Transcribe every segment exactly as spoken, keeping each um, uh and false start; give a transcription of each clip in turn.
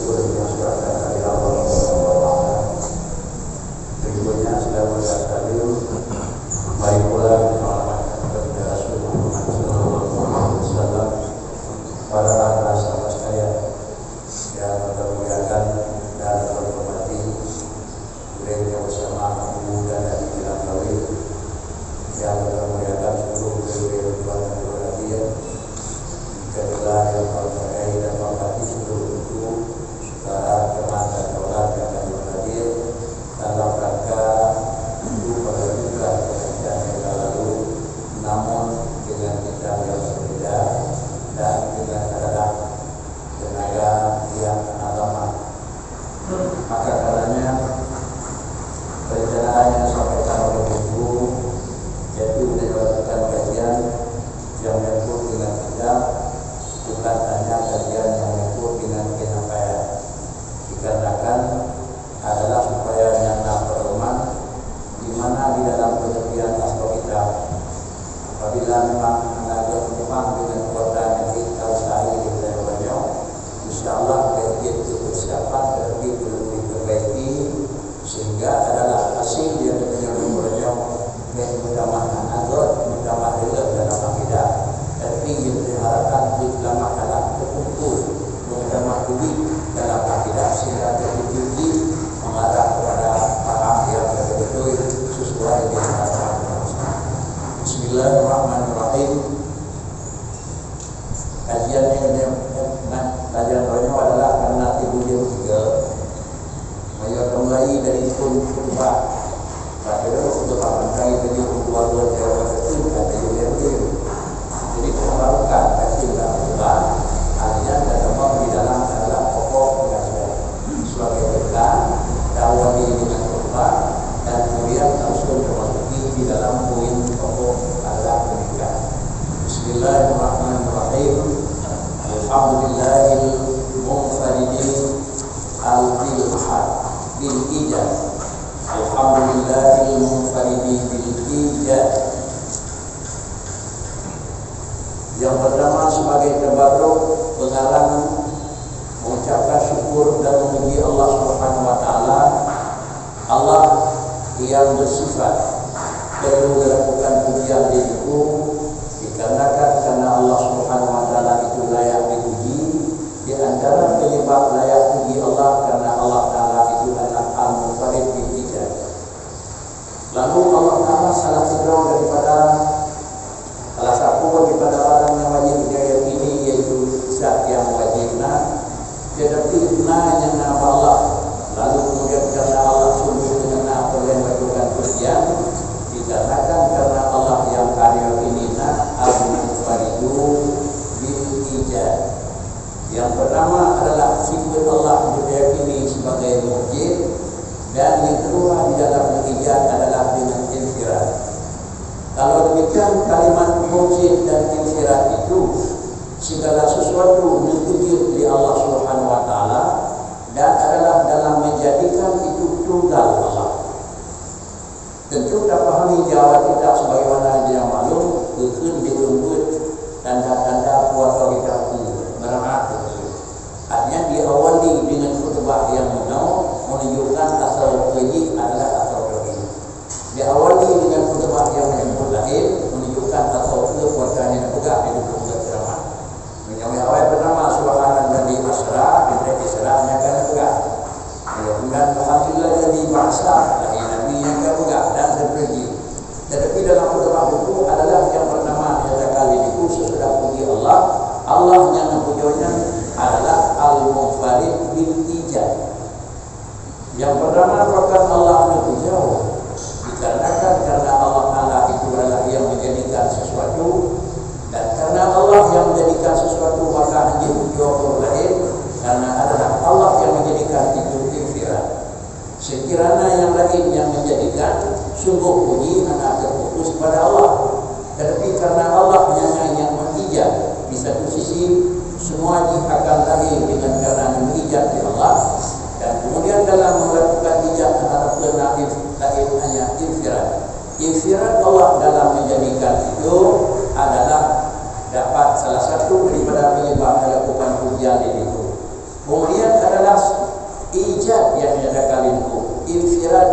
Berikutnya, selamat bersalawat dan salam. Mari pula kita selamatkan kepada Rasul Muhammad sallallahu alaihi wasallam, para ahli sahabat sekalian yang kita muliakan dan terhormati. Ulèe nyoe beusama Abu dan Adi Bilang Kawin, nyang lôn muliakan seluruh ulèe-ulèe Tuhan dan Tuhan Raden. Ketua nyang lôn hargai dan hormati seluruh guru, syedara, teman dan kawan nyang ka lôn hadir dalam rangka untuk pada tugas pengajian nyang ka lalu, namun dengan kitab nyang berbeda dan dengan adalah tenaga nyang amat lamah. Maka karenanya, perencanaan nyang disampaikan oleh Ibu, yaitu menyebabkan kajian nyang menyangkut dengan kitab, bukan hanya kajian nyang menyangkut dengan penyampaian. Dikarenakan adalah supaya nyang na pedoman, di mana di dalam pengertian asoe kitab. Apabila memang hana geuh meunyoe deungon kuasa nyang ka useuha lé geutanyoe, insya Allah, bèk jeuet keu peusiapan, tetapi perlu diperbaiki, sehingga adalah hasil nyang geutanyoe deungoe nyoe bèk meutamah hana gèt, meutamah reuloh dalam akidah. Tapi nyang diharapkan jeuet lamah dalam teukumpul, meutamah ubit dalam akidah, sehingga teukumpul jih mengarah kepada paham yang betul-betul sesuai dengan agama Islam. Bismillahirrahmanirrahim. Kajian nyang, nyang, nyang, kajian nyoe adalah karena timbul nyang tiga. Meunyoe teumulai dari phôn khutbah, padahai khutbah mantong teungoh dua buleuen lewat, beutôi ka teungoh lewat. Jadi, pembarukan kajian dan khutbah, kajian dan teumulai di dalam adalah pokok pengajian. Sebagai berkat, diawali dengan khutbah dan kemudian langsung memasuki di dalam poin pokok adalah pendidikan. Bismillahirrahmanirrahim. Alhamdulillahil munfaridi bil ijad. Alhamdulillahil munfaridi bil ijad. Yang pertama, sebagai tabarruk, pengarang mengucapkan syukur dan memuji Allah Subhanahu wa Taala. Allah yang bersifat perlu dilakukan pujian di Ibu, dikarenakan karena Allah Subhanahu wa Taala itu layak dipuji. Di antara penyebab layak puji Allah karena Allah Taala itu adalah Al-Munfarid bil Ijad. Lalu Allah Taala salah sidroe daripada, salah sapeue daripada barang nyang wajéb jiyakini, yaitu zat nyang wajéb na, tetapi na nyang na bak Allah. Lalu kemudian karena Allah sungguh deungon na peureulèe melakukan pujian, dikarenakan karena Allah nyang ka jiyakini na, Al-Munfaridu bil Ijad. Yang pertama adalah sifat Allah yang diyakini sebagai mujid, dan yang kedua di dalam ijad adalah dengan infirad. Kalau demikian, kalimat mujid dan infirad itu segala sesuatu yang dijid oleh Allah Subhanahu wa Taala dan adalah dalam menjadikan itu tunggal Allah. Tentu tapahami di awal kitab sebagaimana nyang maklum, geukheun di ulôn buet tanda-tanda puasa kitab tu, barang aku. Artinya diawali dengan khutbah nyang meunoe menunjukkan asoe jih adalah asoe tauhid. Diawali dengan khutbah nyang menyebut laén menunjukkan asoe puasa nyang peugah di dalam ceramah. Meunyoe awai bernama Subhanalladzi asra, teuntèe Isra nyang ka geupeugah. Meunyoe bulan Alhamdulilladzi ba'atsa, lahé Nabi nyang ka geupeugah, dan seterusnya. Tetapi dalam khutbah buku adalah yang pertama nyata kali itu sesudah puji Allah. Allah nyang geupujoe nyan adalah Al-Munfarid bil Ijad. Yang pertama, apakah Allah geupujoe? Dikarenakan karena Allah Taala itu adalah yang menjadikan sesuatu, dan karena Allah yang menjadikan sesuatu, maka hana jipujoe ureueng laén, karena adalah Allah yang menjadikan itu infirad. Sekiranya yang lain yang menjadikan, sungguh puji hana terfokus pada Allah. Tetapi karena Allah nyang, nyang mengijad, di satu sisi, semua jih akan lahé dengan karena mengijad di Allah, dan kemudian dalam melakukan ijad hana peue na laén hanya infirad. Infirad Allah dalam menjadikan itu adalah dapat salah satu daripada penyebab melakukan pujian di situ. Kemudian adalah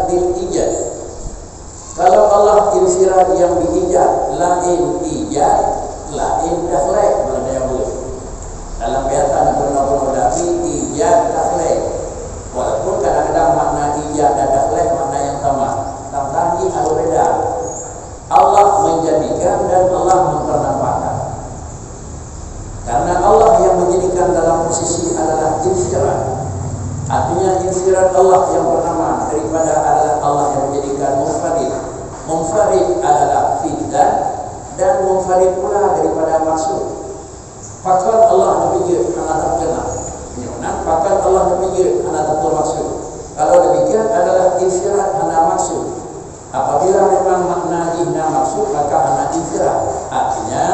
bil ijad. Kalau Allah infirad nyang bi ijad, laén ijad, laén takhlek, makna nyang beutôi. Dalam bahasa Nabi, ijad takhlek. Walaupun kadang-kadang makna ijad dan takhlek makna nyang sama, tang-tang jih ada beda. Allah menjadikan dan Allah mempernampakkan. Karena Allah yang menjadikan dalam posisi adalah infirad. Artinya, infirad Allah yang pertama daripada adalah Allah yang menjadikan munfarid. Munfarid adalah fi dzat dan munfarid pula daripada maksud. Pakon Allah neupijeuet hana tapeukeunan. Nyoe nan pakon Allah neupijeuet hana tapeue maksud. Kalau demikian adalah infirad hana maksud. Apabila memang makna jih na maksud, maka hana infirad. Artinya,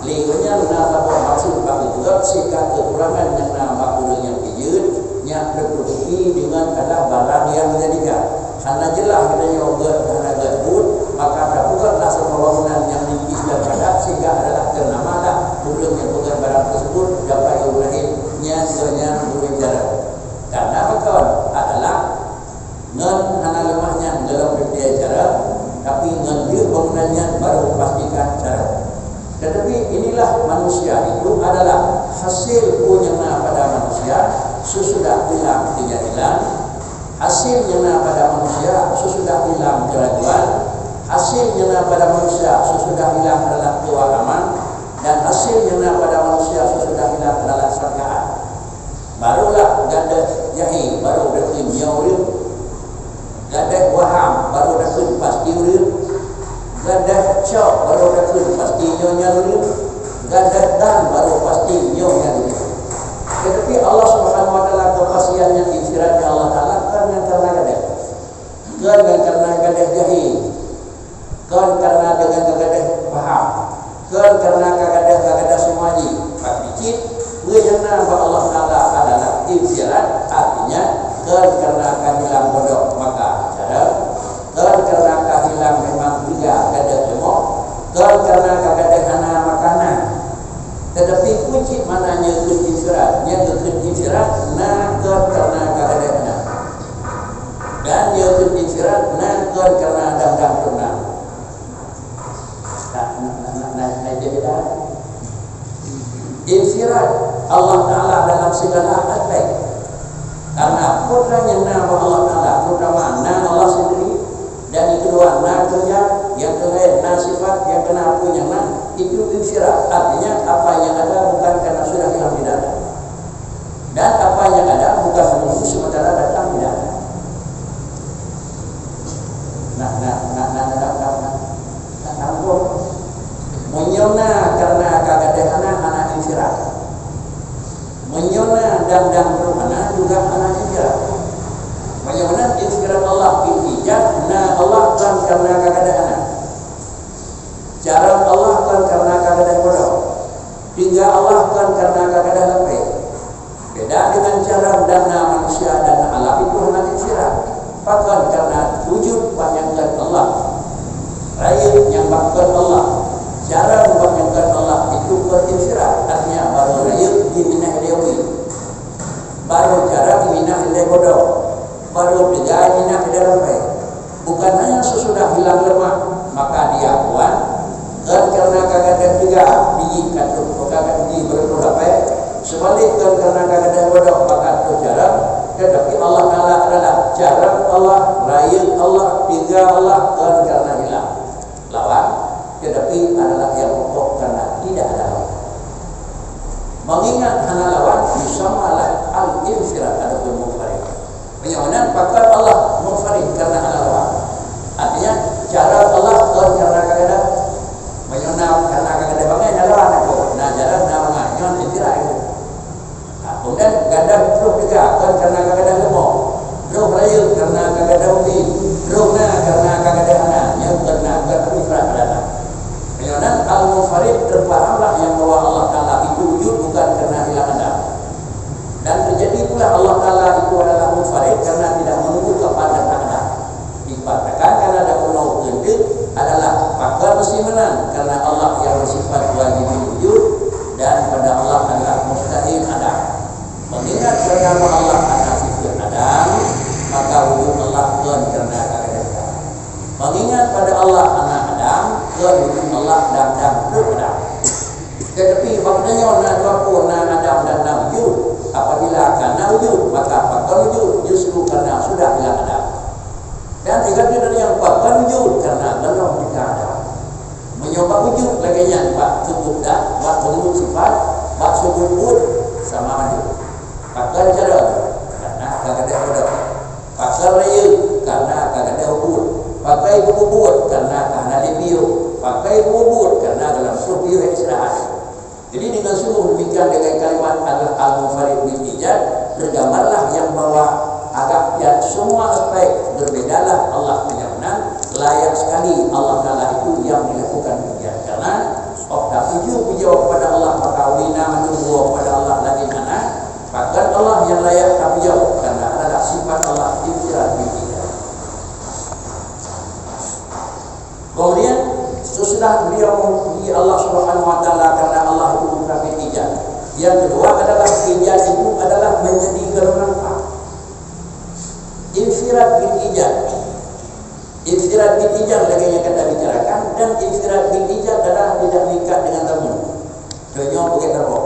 lé gobnyan na saboh maksud bak ureuëng, sehingga keukurangan nyang na bak ureuëng nyang pijeuet, nyan teututupi dengan adalah barang nyang menjadikan. Hana jeulaih geutanyoe gét, hana gét buet, maka tapeugét lah saboh bangunan nyang nipih dan padat, sehingga adalah teunamalah ureuëng nyang peugét barang tersebut, dapat ureuëng laén nyan gobnyan ureuëng carông. Karena pakon adalah ngon hana leumah nyan golom peucaya carông, tapi ngon jeuet bangunan nyan baru pastikan carông. Tetapi inilah manusia itu adalah hasil peue nyang na pada manusia sesudah hilang tidak hilang, hasil nyang na pada manusia sesudah hilang keraguan, hasil nyang na pada manusia sesudah hilang adalah kewahaman, dan hasil nyang na pada manusia sesudah hilang adalah sangkaan. Barulah gadoh jahé baru takheun nyoe ureuëng, gadoh waham baru takheun pasti ureuëng, gadoh cok baru takheun pasti nyoe nyan ureuëng, gadoh dan baru pasti nyoe nyan ureuëng. Tetapi Allah Subhanahu wa Taala kepastian nyang infirad Allah Taala kon nyang karena gadoh. Kon nyang karena gadoh jahé. Kon karena deungon ka gadoh paham. Kon karena ka gadoh, ka gadoh seumua jih. Tapi cit, peue nyang na bak Allah Taala adalah infirad, artinya kon karena ka hilang bodoh maka carông, kon karena ka hilang memang teuga gadoh leumo, kon karena ka gadoh hana maka na. Tetapi peue cit makna nyoe kheun infirad, nyoe kheun infirad na kon karena ka gadoh na. Dan nyoe kheun infirad na kon karena dang-dang peureunah. Nah, nah, nah, nah, nah, nah, jadi dah. Infirad Allah Taala dalam segala aspek. Karena putra nyang na bak Allah Taala, terutama na Allah sendiri, dan yang kedua na kerja, yang kelain na sifat, yang kena apa yang na, itu infirad. Artinya, apa yang ada bukan karena sudah hilang tidak ada. Dan apa yang ada bukan menunggu sementara datang tidak ada. Nah, nah, nah, nah, nah, nah, nah, nah, nah, nah, meunyoe na karena ka gadoh hana, hana infirad. Meunyoe na dang-dang roh hana juga hana infirad. Meunyoe na infirad Allah bil ijad, na Allah kan karena ka gadoh hana. Carông Allah kan karena ka gadoh bodoh. Tinggai Allah kan karena ka gadoh lapée. Beda dengan carông dan na manusia dan na alam itu hana infirad. Pakon karena wujud bak nyang kon Allah. Rayeuk nyang bak kon Allah. Carông bak nyang kon Allah itu kon infirad. Artinya baru rayeuk di minah lé wi. Baru carông minah lé bodoh. Baru tinggai minah lé lapée. Bukan hanya sesudah hilang leumah, maka dia kuat, dan karena ka gadoh teuga, biji ka troh, ka gadoh biji beureutoh lapée, seubalik, dan karena ka gadoh bodoh, maka troh carông, tetapi Allah Taala adalah carông Allah, rayeuk Allah, teuga Allah, dan karena hilang. Lawan, tetapi adalah yang pokok karena tidak ada lawan. Mengingat hana lawan, disamalah al-infirad ataupun munfarid. Meunyoe nan pakon Allah munfarid karena hana lawan. Artinya, carông Allah kon karena ka gadoh. Meunyoe na karena ka gadoh bangai, na lawan aku. Na jalan, na bangai. Nyoe infirad itu. Ha, kemudian gadoh troh teuga kon karena ka gadoh leumo. Troh rayeuk karena ka gadoh ubi. Troh na karena ka gadoh hana. Nyoe kon na, kon infirad pada na. Meunyoe nan al-munfarid, terpahamlah nyang bahwa Allah Taala itu wujud bukan karena hilang ada. Dan terjadi pula Allah Taala itu adalah munfarid karena tidak menunggu kapan datang ada. Dikatakan karena ada penuh kehendak adalah pakon mesti menang karena Allah yang bersifat wajib wujud dan pada Allah adalah mustahil ada. Mengingat karena Allah ada sifat ada, maka wujud Allah kon karena dan, dan trok Adam. Tetapi, bak tanyoe na dua pun na Adam dan na wujud. Apabila ka na wujud, maka pakon wujud, justru karena sudah hilang Adam. Dan tiga tu dari yang pakon wujud, karena belum juga Adam. Meunyoe bak wujud lagée nyan, bak subut zat, bak peungeut sifat, bak subut buet, sama aja. Pakon jalan, karena ka gadôh bodoh. Pakon rayeuk, karena ka gadôh buet. Pakon bubuet, karena ka hana lé piôh. Pakon bubuet, karena dalam soe piôh istirahat. Jadi, dengan sungguh demikian, dengan kalimat Allah Al-Munfarid bil Ijad, tergambarlah yang bahwa agak ya, semua aspek berbedalah Allah punya nan, layak sekali Allah Taala itu yang dilakukan pujian. Karena oh, tak puji-puji kepada Allah, maka wina menunggu kepada Allah lagi mana, bahkan Allah yang layak tak puji, karena adalah sifat Allah, infiradiyah. Kemudian, sesudah beliau memuji Allah Subhanahu wa Taala karena Allah itu mutlak ijad. Yang kedua adalah, ijad itu adalah menjadi gerunang. Infirad bil ijad. Infirad bil ijad lagée nyang ka tabicarakan, dan infirad bil ijad adalah tidak mengikat dengan zaman. Contoh, peugah saboh.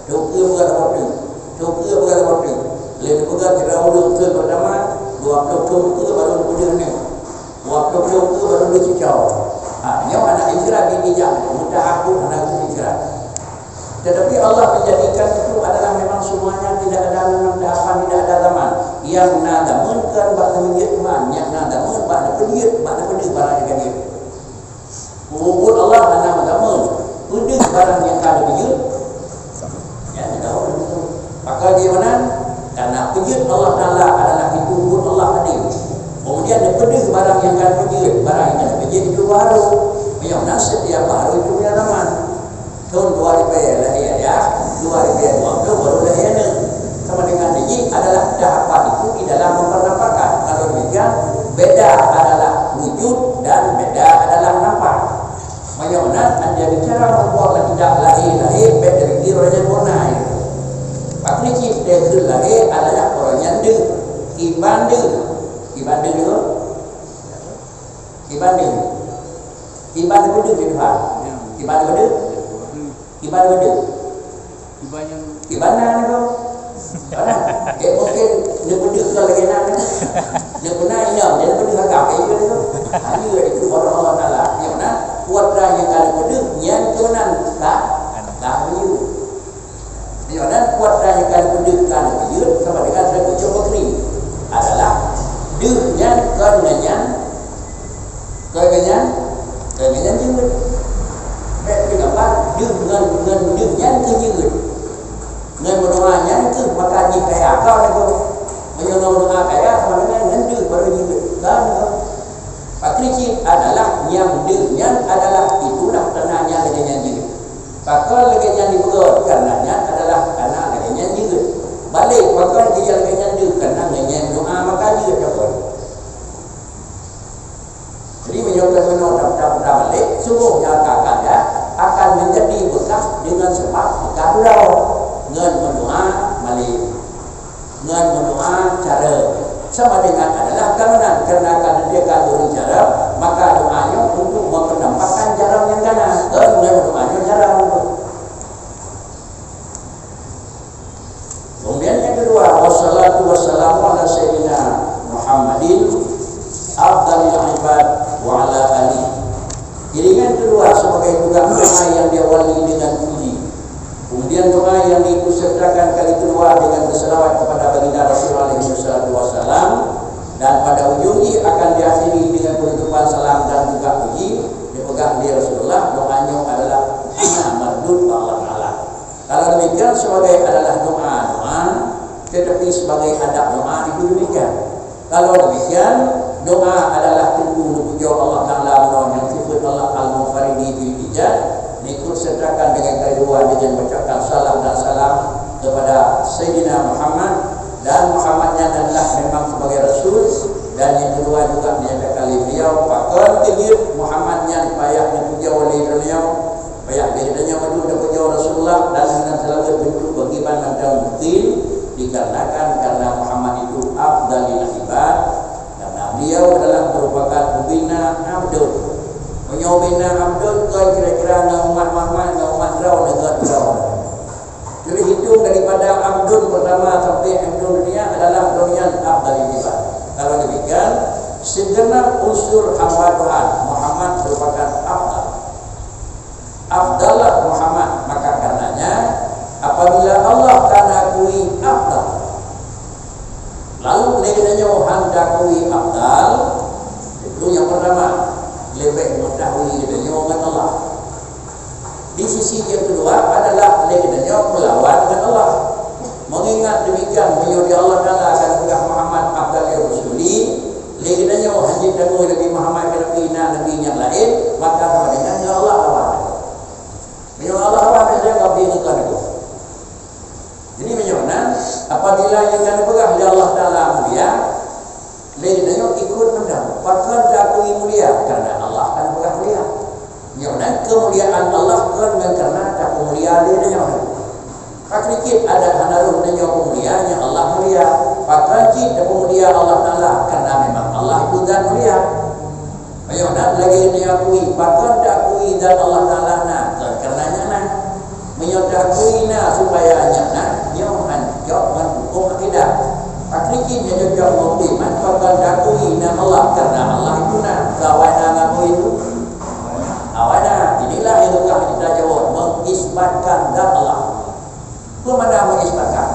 Teukeue peugah saboh teuk. Teukeue peugah saboh teuk. Lé teupeugah kira ureuëng keu pertama, dua ploh thon teukeue baru neupeudeuh nyoe. Dua ploh thon teukeue baru neucicau. Ha, nyoe hana infirad bil ijad, mudah aku hana infirad. Tetapi Allah menjadikan itu adalah memang semuanya tidak ada memang tahapan, tidak ada zaman. Yang na zaman kan bak neumeujeuet man, yang na zaman bak neupeujeuet, bak neupeudeuh barang nyang ka jeuet. Ubit Allah hana meugameun, peudeuh barang nyang ka neupeujeuet. Ya, tahu itu. Maka di mana? Karena peujeuet Allah Taala adalah itu ubit Allah tadi. Kemudian neupeudeuh barang nyang ka neupeujeuet, barang nyang ka neupeujeuet itu baru. Meunyoe na setiap baru itu punya zaman. Thon dua ribèe lahé ayah, dua ribèe dua ploh baru lahé aneuk. Sama dengan ini adalah tahapan itu di dalam mempernapakan. Kalau demikian, beda adalah wujud dan beda adalah nampak. Meunyoe na, ada bicara membuat tidak lahé-lahé, beda diri orang yang pernah itu. Pakri cit deh lahé adalah orang yang deuh, iban deuh, iban deuh, iban deuh. Iban deuh beudeuh di Tuhan. Iban deuh beudeuh. Iban deuh beudeuh. Iban nyang iban na ni tu. Mana? Eh, mungkin dia beudeuh ke lagi nak ni. Dia pernah ingat, dia beudeuh agak kayu ni tu. Ha, iya, itu baru Allah Taala. Yang mana? Kuat dah yang kali beudeuh, yang tu nan tak, tak kayu. Nyoe nan kuat dan nyang ka neupeudeuh ka neupeujeuet sama dengan seuleubeuet jeuet bakri adalah deuh nyan kon ngon nyan, kon ngon nyan, kon ngon nyan jeuet. Bèk teugambar deuh ngon, ngon deuh nyan keu jeuet. Ngon meudoa nyan keu maka jih kaya ka lagèe. Meunyoe ngon meudoa kaya sama dengan ngon deuh baru jeuet. Kan? Pakri cit adalah nyang deuh nyan adalah itulah tanah nyan lagèe nyan jeuet. Pakon lagèe nyan dipeugah, karena nyan adalah tanah lagèe nyan jeuet. Balek, pakon lagèe nyan jeuet, karena ngon nyan doa maka jeuet dapat. Jadi, meunyoe keunoe daftar-daftar balek, sungguhnya akan ada, akan menjadi bekas dengan sebab bekas uroe ngon meudoa malèe. Ngon meudoa cara sama dengan adalah keunan, karena ka neudeungoe ureueng cara, maka doa nyoe untuk mempernampakkan jalan yang kana. Ngon meudoa nyoe jalan. Kemudian yang kedua, wassalatu wassalamu ala sayyidina Muhammadin afdalil ibad wa ala alihi. Iringan kedua sebagai juga doa yang diawali dengan puji. Kemudian doa yang diikutsertakan kali kedua dengan berselawat kepada baginda Rasul alaihi wassalatu wassalam, dan pada ujung jih akan diakhiri dengan penutupan salam dan juga puji dipeugah lé Rasulullah, doa nyoe adalah hanya mardud bak Allah Taala. Kalau demikian sebagai adalah doa-doa, tetapi sebagai adab doa itu demikian. Kalau demikian, doa adalah tentu neupujoe Allah Taala meunyoe nyang sifeut Allah Al-Munfaridi bil Ijad, diikut sertakan dengan kali dua dengan mengucapkan salam dan salam kepada Sayyidina Muhammad, dan Muhammad nyan adalah memang sebagai Rasul, dan yang kedua juga menyatakan lé beliau, pakon teujeuet Muhammad nyan payah neupujoe lé beliau, payah lé geutanyoe meunyoe neupujoe Rasulullah dan hana seulaweuet bentuk bagi ban mantong mungkin, dikarenakan karena Muhammad itu afdalil ibad, karena beliau adalah merupakan ubina abdun. Meunyoe bina Abdul, kon kira-kira ngon umat Muhammad, ngon umat droe, ngon droe. Jadi, hitung daripada Abdul pertama sampai Abdul dunia adalah dunia afdal ibad. Kalau demikian, segenap unsur hamba Tuhan, Muhammad merupakan afdal. Afdallah Muhammad, maka karenanya, apabila Allah ka akui afdal, lalu lé geutanyoe han akui afdal, itu yang pertama, leubeh mengetahui geutanyoe ngon Allah. Di sisi yang kedua adalah lé geutanyoe melawan dengan Allah. Mengingat demikian, meunyoe di Allah Taala akan peugah Muhammad afdal rusuli, lé geutanyoe hana tanyoe Nabi Muhammad keu Nabi, na Nabi nyang laén, maka sama dengan ngon Allah lawan. Meunyoe Allah lawan, dia Nabi bukan itu. Jadi, meunyoe nan, apabila nyang ka geupeugah lé Allah Taala mulia, lé geutanyoe ikut mantong. Pakon takui mulia? Karena Allah ka geupeugah mulia. Nyoe nan keumuliaan Allah kon ngon karena tapeumulia lé geutanyoe. Pakon cit adak hana rôh tanyoe peumulia, nyan Allah mulia. Pakon cit tapeumulia Allah Taala? Karena memang Allah itu zat mulia. Meunyoe na lagée nyoe akui, pakon takui zat Allah Taala na, kon kareuna nyan na. Meunyoe takui na supaya nyan na, nyoe han cocok ngon huköm akidah. Pakriban nyoe cocok ngon iman, pakon takui na Allah, kareuna Allah itu na. Keu awai na ngakui itu? Awai na. Inilah yang tugaih kita jaweueb, mengisbatkan zat Allah. Peue makna mengisbatkan?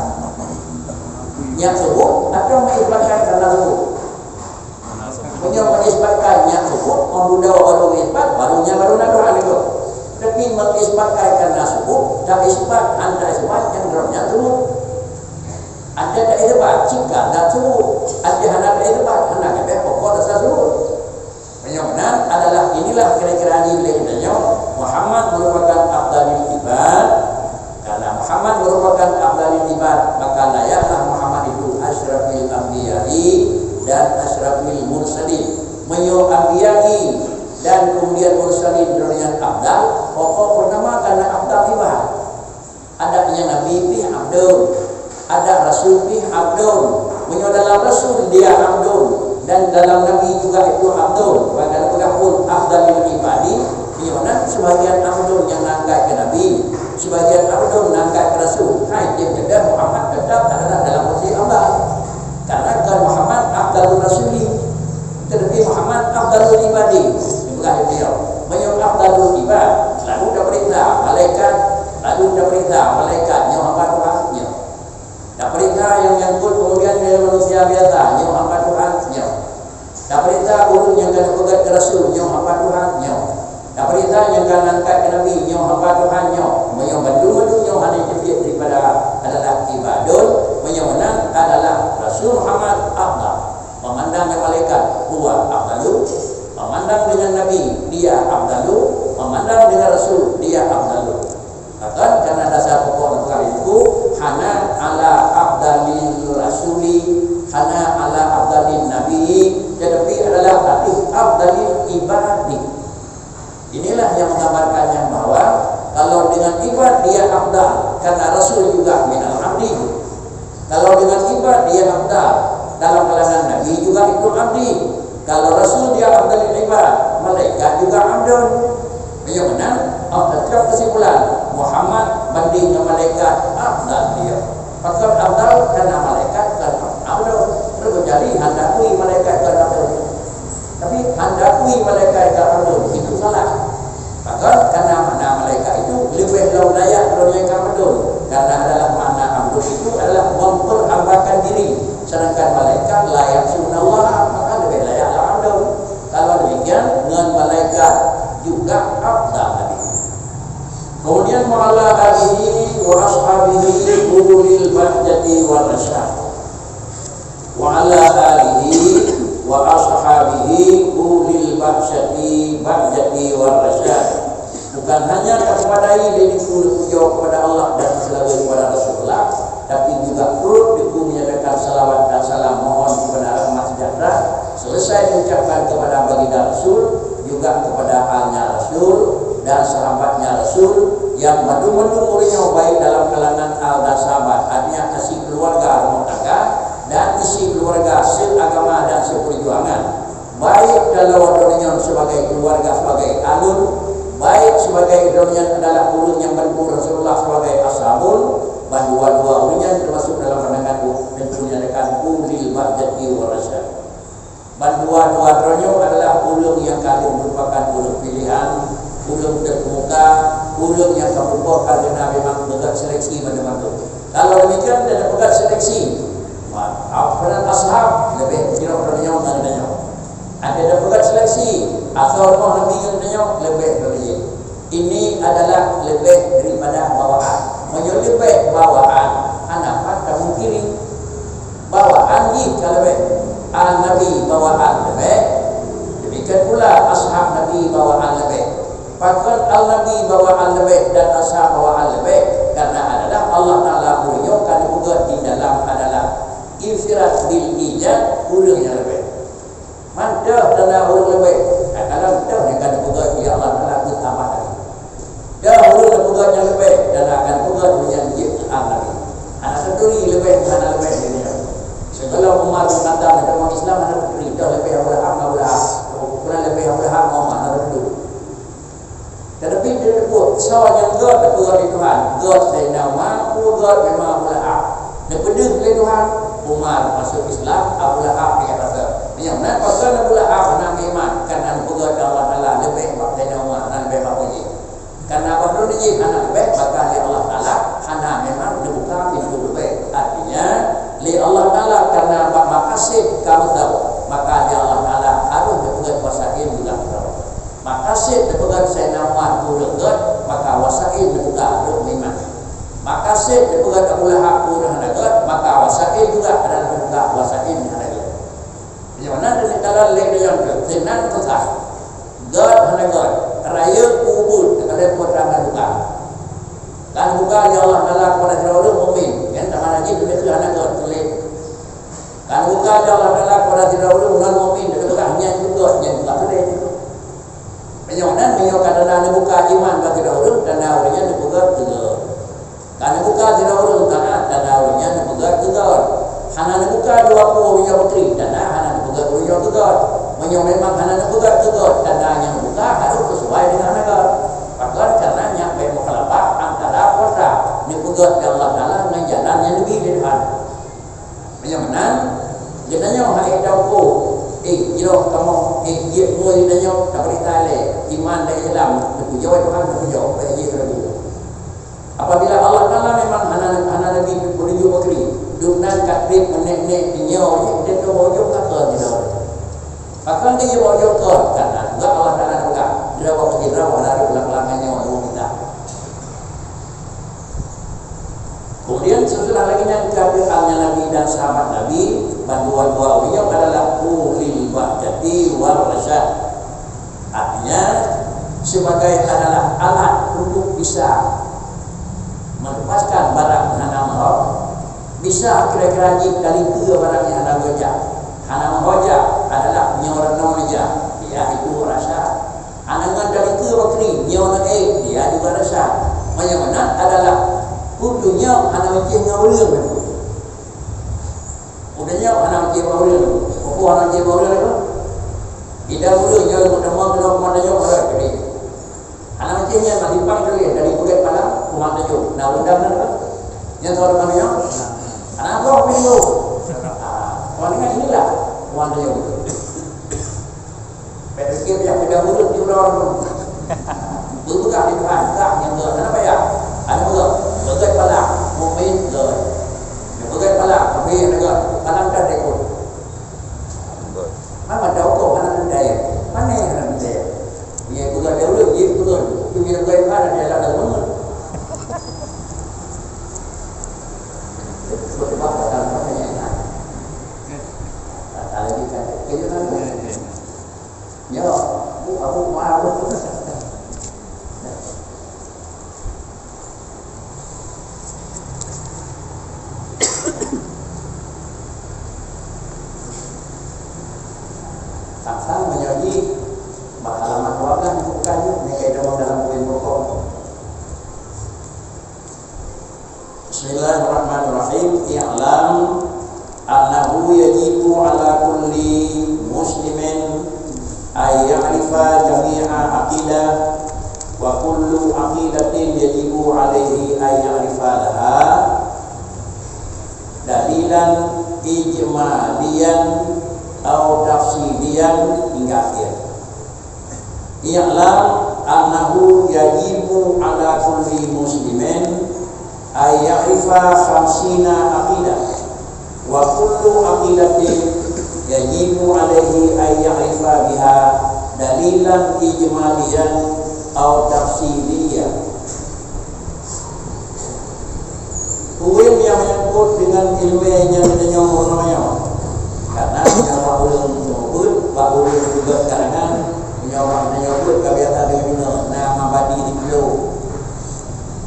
Nyan subut atau mengisbatkan karena subut? Meunyoe mengisbatkan nyan subut, meundudoe baru isbat, baru nyan baru na Tuhan itu. Tapi mengisbatkan karena subut, taisbat, hana taisbat, nyan droe nyan subut. Ada taisbat, cika dan subut. Ada hana taisbat, hana keuh pokok dasar subut. Meunyoe meunan adalah, inilah kira-kira jih lé geutanyoe, Muhammad merupakan afdalul ibad. Karena Muhammad merupakan afdalul ibad, maka layaklah Muhammad itu asyrafil anbiya'i dan asyrafil mursalin. Meunyoe anbiya'i dan kemudian mursalin droe nyan afdal, pokok pertama karena afdal ibad. Ada nyang nabi pih abdon, ada rasul pih abdon. Meunyoe dalam rasul dia abdon dan dalam nabi juga itu abdon, maka geupeugah pun afdalul ibadi. Meunyoe nan sebagian abdon nyang na angkat keu nabi, sebagian abdon na angkat keu rasul, hai, dia keudah Muhammad tetap adalah dalam posisi afdal. Karena kan Muhammad afdalur rasuli. Tetapi Muhammad afdalul ibadi, dipeugah lé beliau. Meunyoe afdalul ibad, lalu taperintah malaikat, lalu taperintah malaikat, nyoe hamba Tuhan, nyoe. Taperintah nyang nyangkut kemudian ngon manusia biasa, nyoe hamba Tuhan, nyoe. Taperintah ureuëng nyang ka teupeugét keu rasul, nyoe hamba Tuhan, nyoe. Taperintah nyang ka angkat keu nabi, nyoe hamba Tuhan, nyoe. Meunyoe bandum-bandum nyoe hana jeuet daripada adalah ibadon, meunyoe meunan adalah Rasul Muhammad afdal. Memandang dengan malaikat, huwa afdalu. Memandang dengan nabi, dia afdalu. Memandang dengan rasul, dia afdalu. Bahkan karena dasar pokok Al-Quran itu, hana ala afdalil rasuli, hana ala afdalin nabi, tetapi adalah ateueh afdalil ibadi. Inilah yang menggambarkan yang bahwa kalau dengan ibad dia afdal, karena rasul juga minal abdi. Kalau dengan ibad dia afdal, dalam kalangan nabi juga itu abdi. Kalau rasul dia afdalul ibad, malaikat juga abdun. Meunyoe meunan, oh, tetap kesimpulan, Muhammad banding ngon malaikat afdal dia. Pakon afdal? Karena malaikat kan abdun. Terus jadi hana akui malaikat kan abdun. Tapi hana akui malaikat kan abdun, itu salah. Maka, karena makna malaikat itu lebih lom layak lom nyang ka mandum. Karena adalah makna abdun itu adalah memperhambakan diri. Sedangkan malaikat la ya'suna Allah, maka lebih layak lam abdun. Kalau demikian, dengan malaikat juga afdal Nabi. Kemudian, wa ala alihi wa ashabihi ulil bahjati wa rasyad. Wa ala alihi wa ashabihi ulil bahsyati bahjati war rasyad. Bukan hanya tapeubadai lé diku pujoe kepada Allah dan seulaweuet kepada Rasulullah, tapi juga turut diku menyatakan salawat dan salam mohon kepada rahmat sejahtera selesai diucapkan kepada baginda Rasul, juga kepada alnya Rasul dan sahabatnya Rasul yang mandum-mandum ureuëng nyoe, baik dalam kalangan al dan sahabat, artinya asyik keluarga rumah tangga, dan isi keluarga seagama dan seperjuangan. Baik kalau droeneuh nyan sebagai keluarga, sebagai alun, baik sebagai droeneuh nyan adalah ureuëng nyang bantu Rasulullah sebagai ashabul, bandua-dua ureuëng nyan termasuk dalam pandangan ku, tentu nyatakan ulil bahjati wa rasyad. Bandua-dua droeneuh adalah ureuëng nyang ka lheueh merupakan ureuëng pilihan, ureuëng terkemuka, ureuëng nyang ka peurumpok ka geuh na memang peugah seleksi bantu-bantu. Kalau demikian, dan peugah seleksi, ma-, apa nan ashab lebih jroh droeneuh ngon geutanyoe. Ada dan peugah seleksi, asal roh Nabi ngon geutanyoe lebih droeneuh. Ini adalah leubeh daripada bawaan. Meunyoe leubeh bawaan, hana pat tamungkiri. Bawaan jih ka leubeh. Al-Nabi bawaan leubeh. Demikian pula ashab Nabi bawaan leubeh. Pakon Al-Nabi bawaan leubeh dan ashab bawaan leubeh? Karena adalah Allah Taala ureuëng nyoe ka geupeugah di dalam adalah infirat bil ijad ureuëng nyang leubeh. Mantong tanda ureuëng leubeh, kadang-kadang teuh nyang ka geupeugah lé Allah Taala keu tamah tadi. Dah ureuëng geupeugah nyang leubeh, dan akan peugah ureuëng nyang jeuet keu Allah tadi. Hana teuturi leubeh, hana leubeh di dunia. Sigohlom Umar bin Khattab nyang teuma Islam hana teuturi, dah leubeh Abu Lahab ngon Abu Lahab. Kurang leubeh Abu Lahab ngon Umar hana teuturi. Tetapi dia pun soe nyang gét dipeugah lé Tuhan, gét Saidina Umar, peue gét memang Abu Lahab. Neupeudeuh lé Tuhan, Umar masuk Islam, Abu Lahab tinggai rasa. Nyang na pakon Abu Lahab hana meuiman, karena neupeugét lé Allah Taala leubeh bak Saidina Umar, hana leubeh bak jih. Karena bak droeneuh jih hana leubeh, maka lé Allah Taala hana memang neubuka pintoe leubeh. Artinya, lé Allah Taala karena bak makasid ka meusawa, maka lé Allah Taala harôh neupeugét kuasa ilmu dan kuasa. Makasid neupeugét Saidina Umar ureuëng gét, maka wasail neubuka rot meuiman. Makasid neupeugét Abu Lahab ureuëng hana gét, maka wasail juga adalah neubuka wasail hana gét. Nyang na teukeutahuan lé nyang gét, keunan peugah. Gét hana gét, rayeuk ubit, teukalon peue teuma buka. Kan buka lé Allah Taala kepada sidroe ureuëng mukmin, kan, sama lagi beutôi hana gét, tuléh. Kan buka lé Allah Taala kepada sidroe ureuëng non mukmin, teuka nyan juga, nyan juga tuléh. Meunyoe nan, meunyoe ka na neubuka iman bak sidroe ureuëng, tanda ureuëng nyan neupeugét keu gét. Ka neubuka sidroe ureuëng, tanda, tanda ureuëng nyan neupeugét keu gét. Hana neubuka dua ploh ureuëng nyoe putri, tanda hana neupeugét ureuëng nyoe keu gét. Meunyoe memang hana neupeugét keu gét, tanda nyang neubuka harôh sisuai deungon hana gét. Pakon? Karena nyan bèk mukhalafah antara kuasa neupeugét lé Allah Taala ngon jalan nyang neubi lé Tuhan. Meunyoe meunan, geutanyoe hana tauko, eh, jroh kamoe, eh, jeuet ngon geutanyoe, tapeurintah lé iman dan Islam, neupujoe Tuhan, neupujoe, bèk jeuet ragu. Apabila Allah Taala memang hana, hana neubi peununjuk bukri, dum nan ka trép meunek-nek nyoe, jeuet teuh ujong ka keu jinoe. Pakon jeuet ujong keu, karena juga Allah Taala juga, droe bak peusigra, hana rot lam-lam nyoe, nyoe kita. Kemudian sesudah lagi nyan kata Nabi dan sahabat Nabi, bandua-dua ureuëng nyoe adalah ulil bahjati war rasyad. Artinya, sebagai adalah alat untuk bisa melepaskan barang nyang hana mahram, bisa kira-kira jih talikeue barang nyang hana mahram. Hana mahram adalah nyoe reunoe meja, yaitu rasyad. Hana ngon talikeue bukri, nyoe na ék, dia juga rasyad. Meunyoe meunan adalah kudu nyoe hana meucéh ngon ureuëng. Udah nyoe hana meucéh ngon ureuëng. Peue hana meucéh ngon ureuëng tu? Idang ureuëng nyoe meuteumé keunoe kumandan nyoe, hana meucéh nyan mah simpang tuléh dari Bukét Palang, kumandan nyoe. Nah, undang na tu. Nyan soe kumandan nyoe? Hana goh pintoe. Ah, kumandan inilah kumandan nyoe. Bèk pikir jak peugah ureuëng di uroe nyoe. Beupeugah di Tuhan, kah nyang gét. Kenapa ya? Anu gét, beugét palang, mukmin gét. Nyang beugét palang, kafé gét. Palang dah dekot. Mana ada hukum, mana ada daya. Mana yang ada daya? Dia peugah dia ureuëng, dia peugah. Tapi bila gét Tuhan, dia dah bangun. Sebab dalam mana yang enak. Tak lagi kan. Kerja kan? Ya, bu, abu, maaf. Sang-sang meunyoe jih, bak halaman dua belas buka jih, nyan ka dalam buku pokok. Bismillahirrahmanirrahim. I'lam annahu Yajibu ala kulli muslimin an ya'rifa jami'a aqidah, wa kullu aqidatin yajibu alaihi an ya'rifa laha dalilan ijmaliyan au tafsiliyan hingga akhir. I'lam annahu yajibu ala kulli muslimin an ya'rifa khamsina aqidah, wa kullu aqidatin yajibu alaihi an ya'rifa biha dalilan ijmaliyan au tafsiliyan. Peue nyang menyangkut dengan ileumèe nyang geutanyoe meurunoe nyoe? Karena meunyoe bak ureueng meunyoe beuet, bak ureueng peugöt karangan, meunyoe bak geutanyoe beuet ka biasa deungon inoe, na mabadi diploh.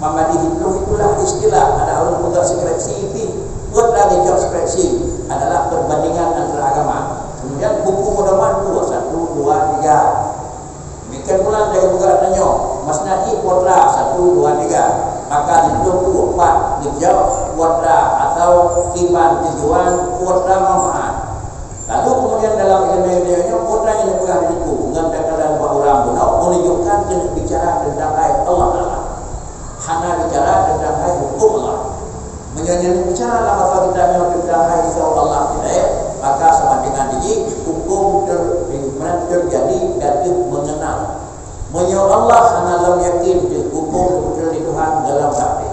Mabadi diploh itulah istilah, ada ureueng peugöt skripsi pih. Buet lagèe job skripsi adalah perbandingan antara agama. Kemudian buku pedoman dua, satu, dua, tiga. Demikian pula dari peugah tanyoe, masnadi kuatra satu, dua, tiga. Maka di situ empat dijawab kuatra atau kiban tujuan kuatra manfaat. Lalu kemudian dalam ilmu nyoe kuatra nyang dipeugah di situ ngon takaran bak ureueng bunoe menunjukkan keuneuk bicara tentang ayat Allah Taala. Hana bicara tentang hai huköm Allah. Meunyoe nyan bicara lam masa kita nyoe tentang hai huköm Allah kita, maka sama dengan jih huköm ter-, terjadi dan mengenal. Meunyoe Allah hana lom yakin teuh huköm beutôi di Tuhan dalam hati.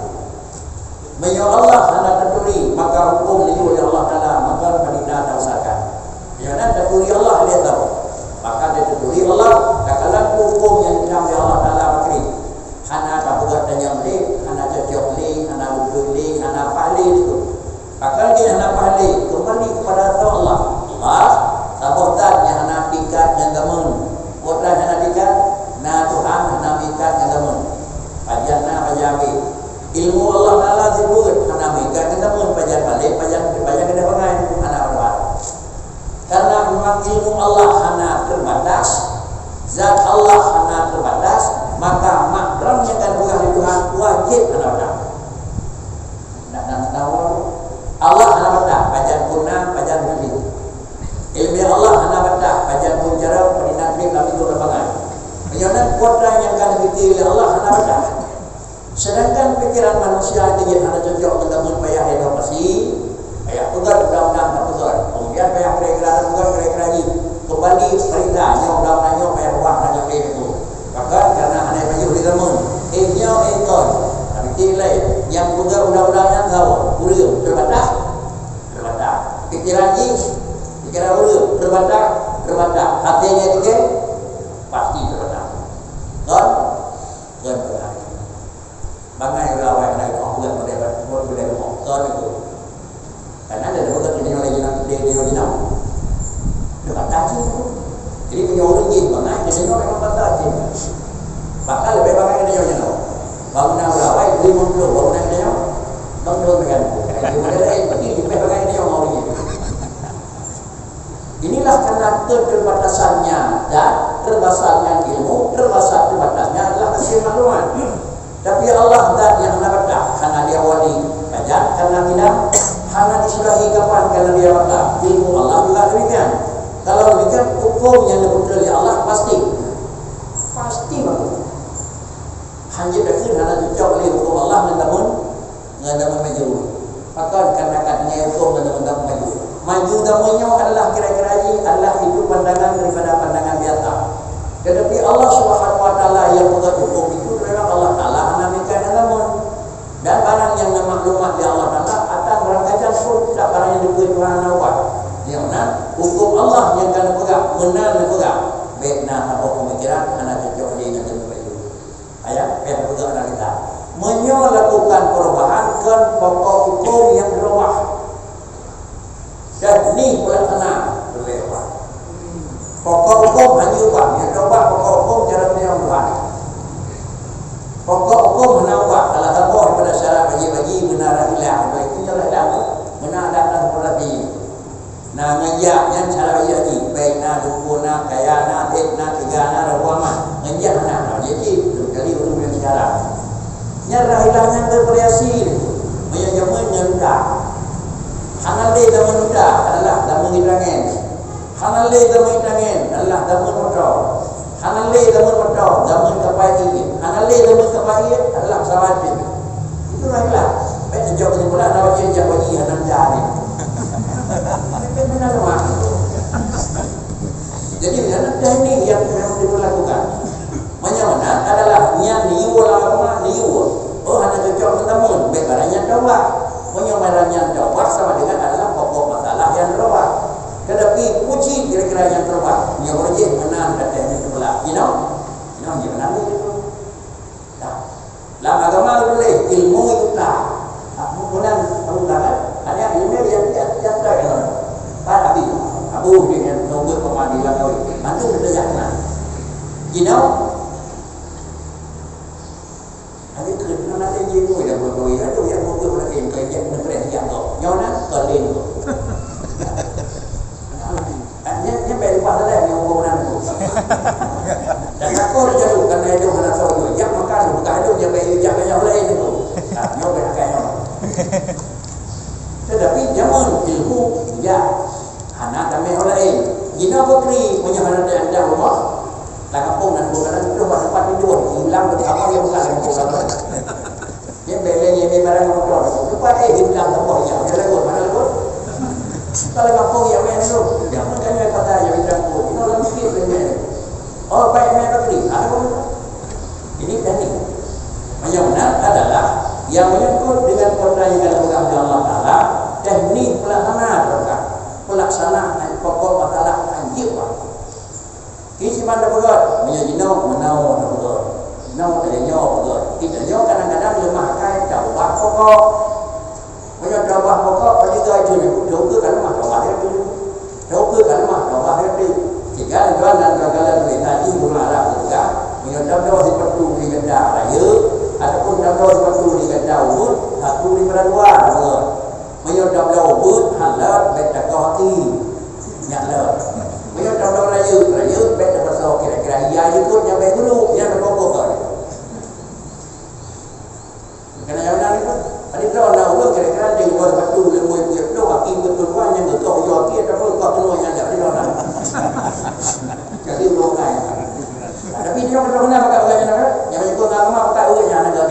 Meunyoe Allah hana taturi, maka huköm liyue lé Allah Taala maka meudina tausakan. Nyoe nan taturi Allah lé tau. Maka taturi Allah, takalon huköm nyang dibri lé Allah Taala bakri. Hana tapeugah tanyong lé, hana cocok lé, hana beutôi lé, hana paih lé itu. Pakon jih hana paih lé, keumbali kepada Allah. Allah, saboh that nyang hana tingkat ngon gameun. Peue that hana tingkat? Na Tuhan hana meuikat ngon gameun. Pajan na, pajan habéh. Ilmu Allah Taala jeuet hana meuikat ngon gameun, pajan paléng, pajan, pajan keuneuk bangai, hana peue. Karena memang ilmu Allah hana terbatas, zat Allah hana terbatas, maka makram nyang ka geupeugah lé Tuhan wajéb hana batas. Nak, nak tahu, Allah hana batas, pajan pun na, pajan pun na. Ilmu Allah hana batas, pajan pun jaroe, peudinan pih lam itu lapangan. Meunyoe na kuasa nyang ka geupeugah lé Allah hana batas. Sedangkan pikiran manusia itu jih hana cocok ngon gameun, payah renovasi, payah peugöt undang-undang, hana peugöt. Kemudian payah kira-kira peugöt kira-kira jih. Kembali perintah, nyoe undang-undang nyoe payah ubah, hana nyoe payah itu. Bahkan karena hana pajoh di gameun. Eh, nyoe, eh, kon. Tapi ti lain, nyang peugöt undang-undang nyan saboh, ureueng, terbatas. Terbatas. Pikiran jih, pikiran ureueng, terbatas, terbatas. Hati nyang dikeu, pasti terbatas. Kon? Kon, kon. Bangai ureueng awai na geupeubuet model, model rumoh. Kon itu. Karena ada juga di dalam, di dalam, di dalam. Dekat kaki itu. Jadi punya orang jin bangai, di sini orang kata jin. Bahkan lebih bangai dari yang nyawa. Bangunan ureueng awai, lima puluh bangunan dia. Bangunan dengan. Jadi model lain, tapi lebih bangai dari yang orang jin. Inilah karena keterbatasannya dan terbatasnya ilmu, terbatas terbatasnya adalah hasil maklumat. Tapi Allah zat nyang hana batas, hana diawali pajan karena tidak, hana disulahi kapan karena dia batas. Ilmu Allah juga demikian. Kalau demikian, hukum yang diputus oleh Allah pasti. Pasti bagus. Hanya takkan hana cocok oleh hukum Allah ngon zaman. Ngon zaman maju. Pakon kan akan tinggai hukum ngon zaman maju. Maju zaman nyoe adalah kira-kira jih adalah itu pandangan daripada pandangan biasa. Tetapi Allah Subhanahu wa Taala yang membuat hukum itu adalah Allah Taala hana meuikat ngon zaman. Dan barang nyang na maklumat di Allah Taala akan barang kajan pun tidak barang nyang diberi Tuhan hana ubah. Nyang na hukum Allah nyang ka neupeugah, meunan neupeugah. Bèk na saboh pemikiran hana cocok lé ngon zaman maju. Ayat pih peugah dalam kitab. Meunyoe lakukan perubahan, kon pokok hukum nyang berubah. Dan ni pelaksana berubah. Pokok hukum hanya ubah, nyang ubah pokok hukum cara peunyoe ubah. Pokok hukum hana ubah, salah satu daripada syarat bagi-bagi beuna hilang. Itu cara hilang tu. Beuna ada transportasi. Na ngeujak nyan cara jih, baik na dukun, na kaya, na het, na tiga, na rawa mah. Ngeujak na, na jadi kali ureueng yang sekarang. Nyan rahilah nyan bervariasi. Meunyoe jameun nyan muda. Hana lé zaman muda adalah Tangen. Hana lé dameun tangen, adalah dameun moto. Hana lé dameun moto, dameun kapai ié. Hana lé dameun kapai ié, adalah pesawat pih. Itulah ikhlas. Baik sejak kesimpulan, ada wajib jak wajib hana jadi. Tapi benar lemah. Jadi, hana teknik yang memang diperlakukan. Meunyoe meunan adalah nyan niyuwa lam agama, niyuwa. Oh, hana cocok ngon dameun, bèk barang nyan taubat. Meunyoe barang nyan taubat sama dengan adalah pokok masalah nyang taubat. Tetapi puji kira-kira nyang taubat, nyoe boleh jih meunan ka teuh nyoe teupeula. Jinoe, jinoe jih meunan nyoe. Dah. Lam agama geutuléh ilmu utak. Ah, meunan tahu kan? Ada ilmu yang dia dia tak kan. Pak Abi, Abu dia yang nombor pemadi lam kawin. Mantu kita jangan. Jinoe, Abu tu nak ada ilmu dah berkawin. Ada yang nombor pemadi yang kerja negeri yang tu. Nyonya kalian tu. Nyan, nyan bèk lupa salah nyoe huköm nan tu. Dan aku jalu kan hidup hana tahu nyoe. Jak makan bukan hidup, jak bèk jak banyak lain tu. Nah, nyoe bèk akai nyoe. Tetapi zaman ilmu, ya, hana tamé orang lain. Jinoe putri punya hana tayang dah rumah. Lam kampung nan bukan tu tempat tidur. Hilang ke apa yang bukan lam kampung. Nyan bèk lé nyan barang motor. Lupa eh, hilang saboh ijak. Dia lagu, mana lagu? Kalau kampung yang main tu, jangan tanya kata yang hilang tu. Inoe lam sikit lé nyan. Oh, baik main bateri. Ada pun. Ini teknik. Yang benar adalah yang menyangkut dengan perintah yang dilakukan oleh Allah Taala, teknik pelaksana, pelaksana pokok masalah anjir. Kiban tapeugöt, meunyoe jinoe meunoe tapeugöt. Jinoe teuh nyoe peugöt. Kita nyoe kadang-kadang leumah akai taubah pokok. Meunyoe taubah pokok, peue jih itu nyoe, taubah ka leumah taubah itu. Taubah ka leumah taubah itu. Sehingga tuan dan kawan-kawan boleh ngaji guna Arab juga. Meunyoe tabloe sipatu di gata rayeuk, ataupun tabloe sipatu di gata ubeut, aku di peuraduan, peugöt. Meunyoe tabloe ubeut, han lôt, bèk takoh até. Nyak lôt. Meunyoe tabloe rayeuk, rayeuk, bèk tapasoe kira-kira iya jeuet nyan bèk guru, nyan takoh-koh. Kena nyang na nyoe. Adi droe na ureueng kira-kira di luwa batu leumboi puyôh ploh, aki beutôi wan nyang geukoh ujoe aki ataupun koh keunoe nyang jak di droe na. Jadi ureueng laén. Tapi droe, droe na pakai ureueng nyang na, nyang meunyoe na rumah pakai ureueng nyang na.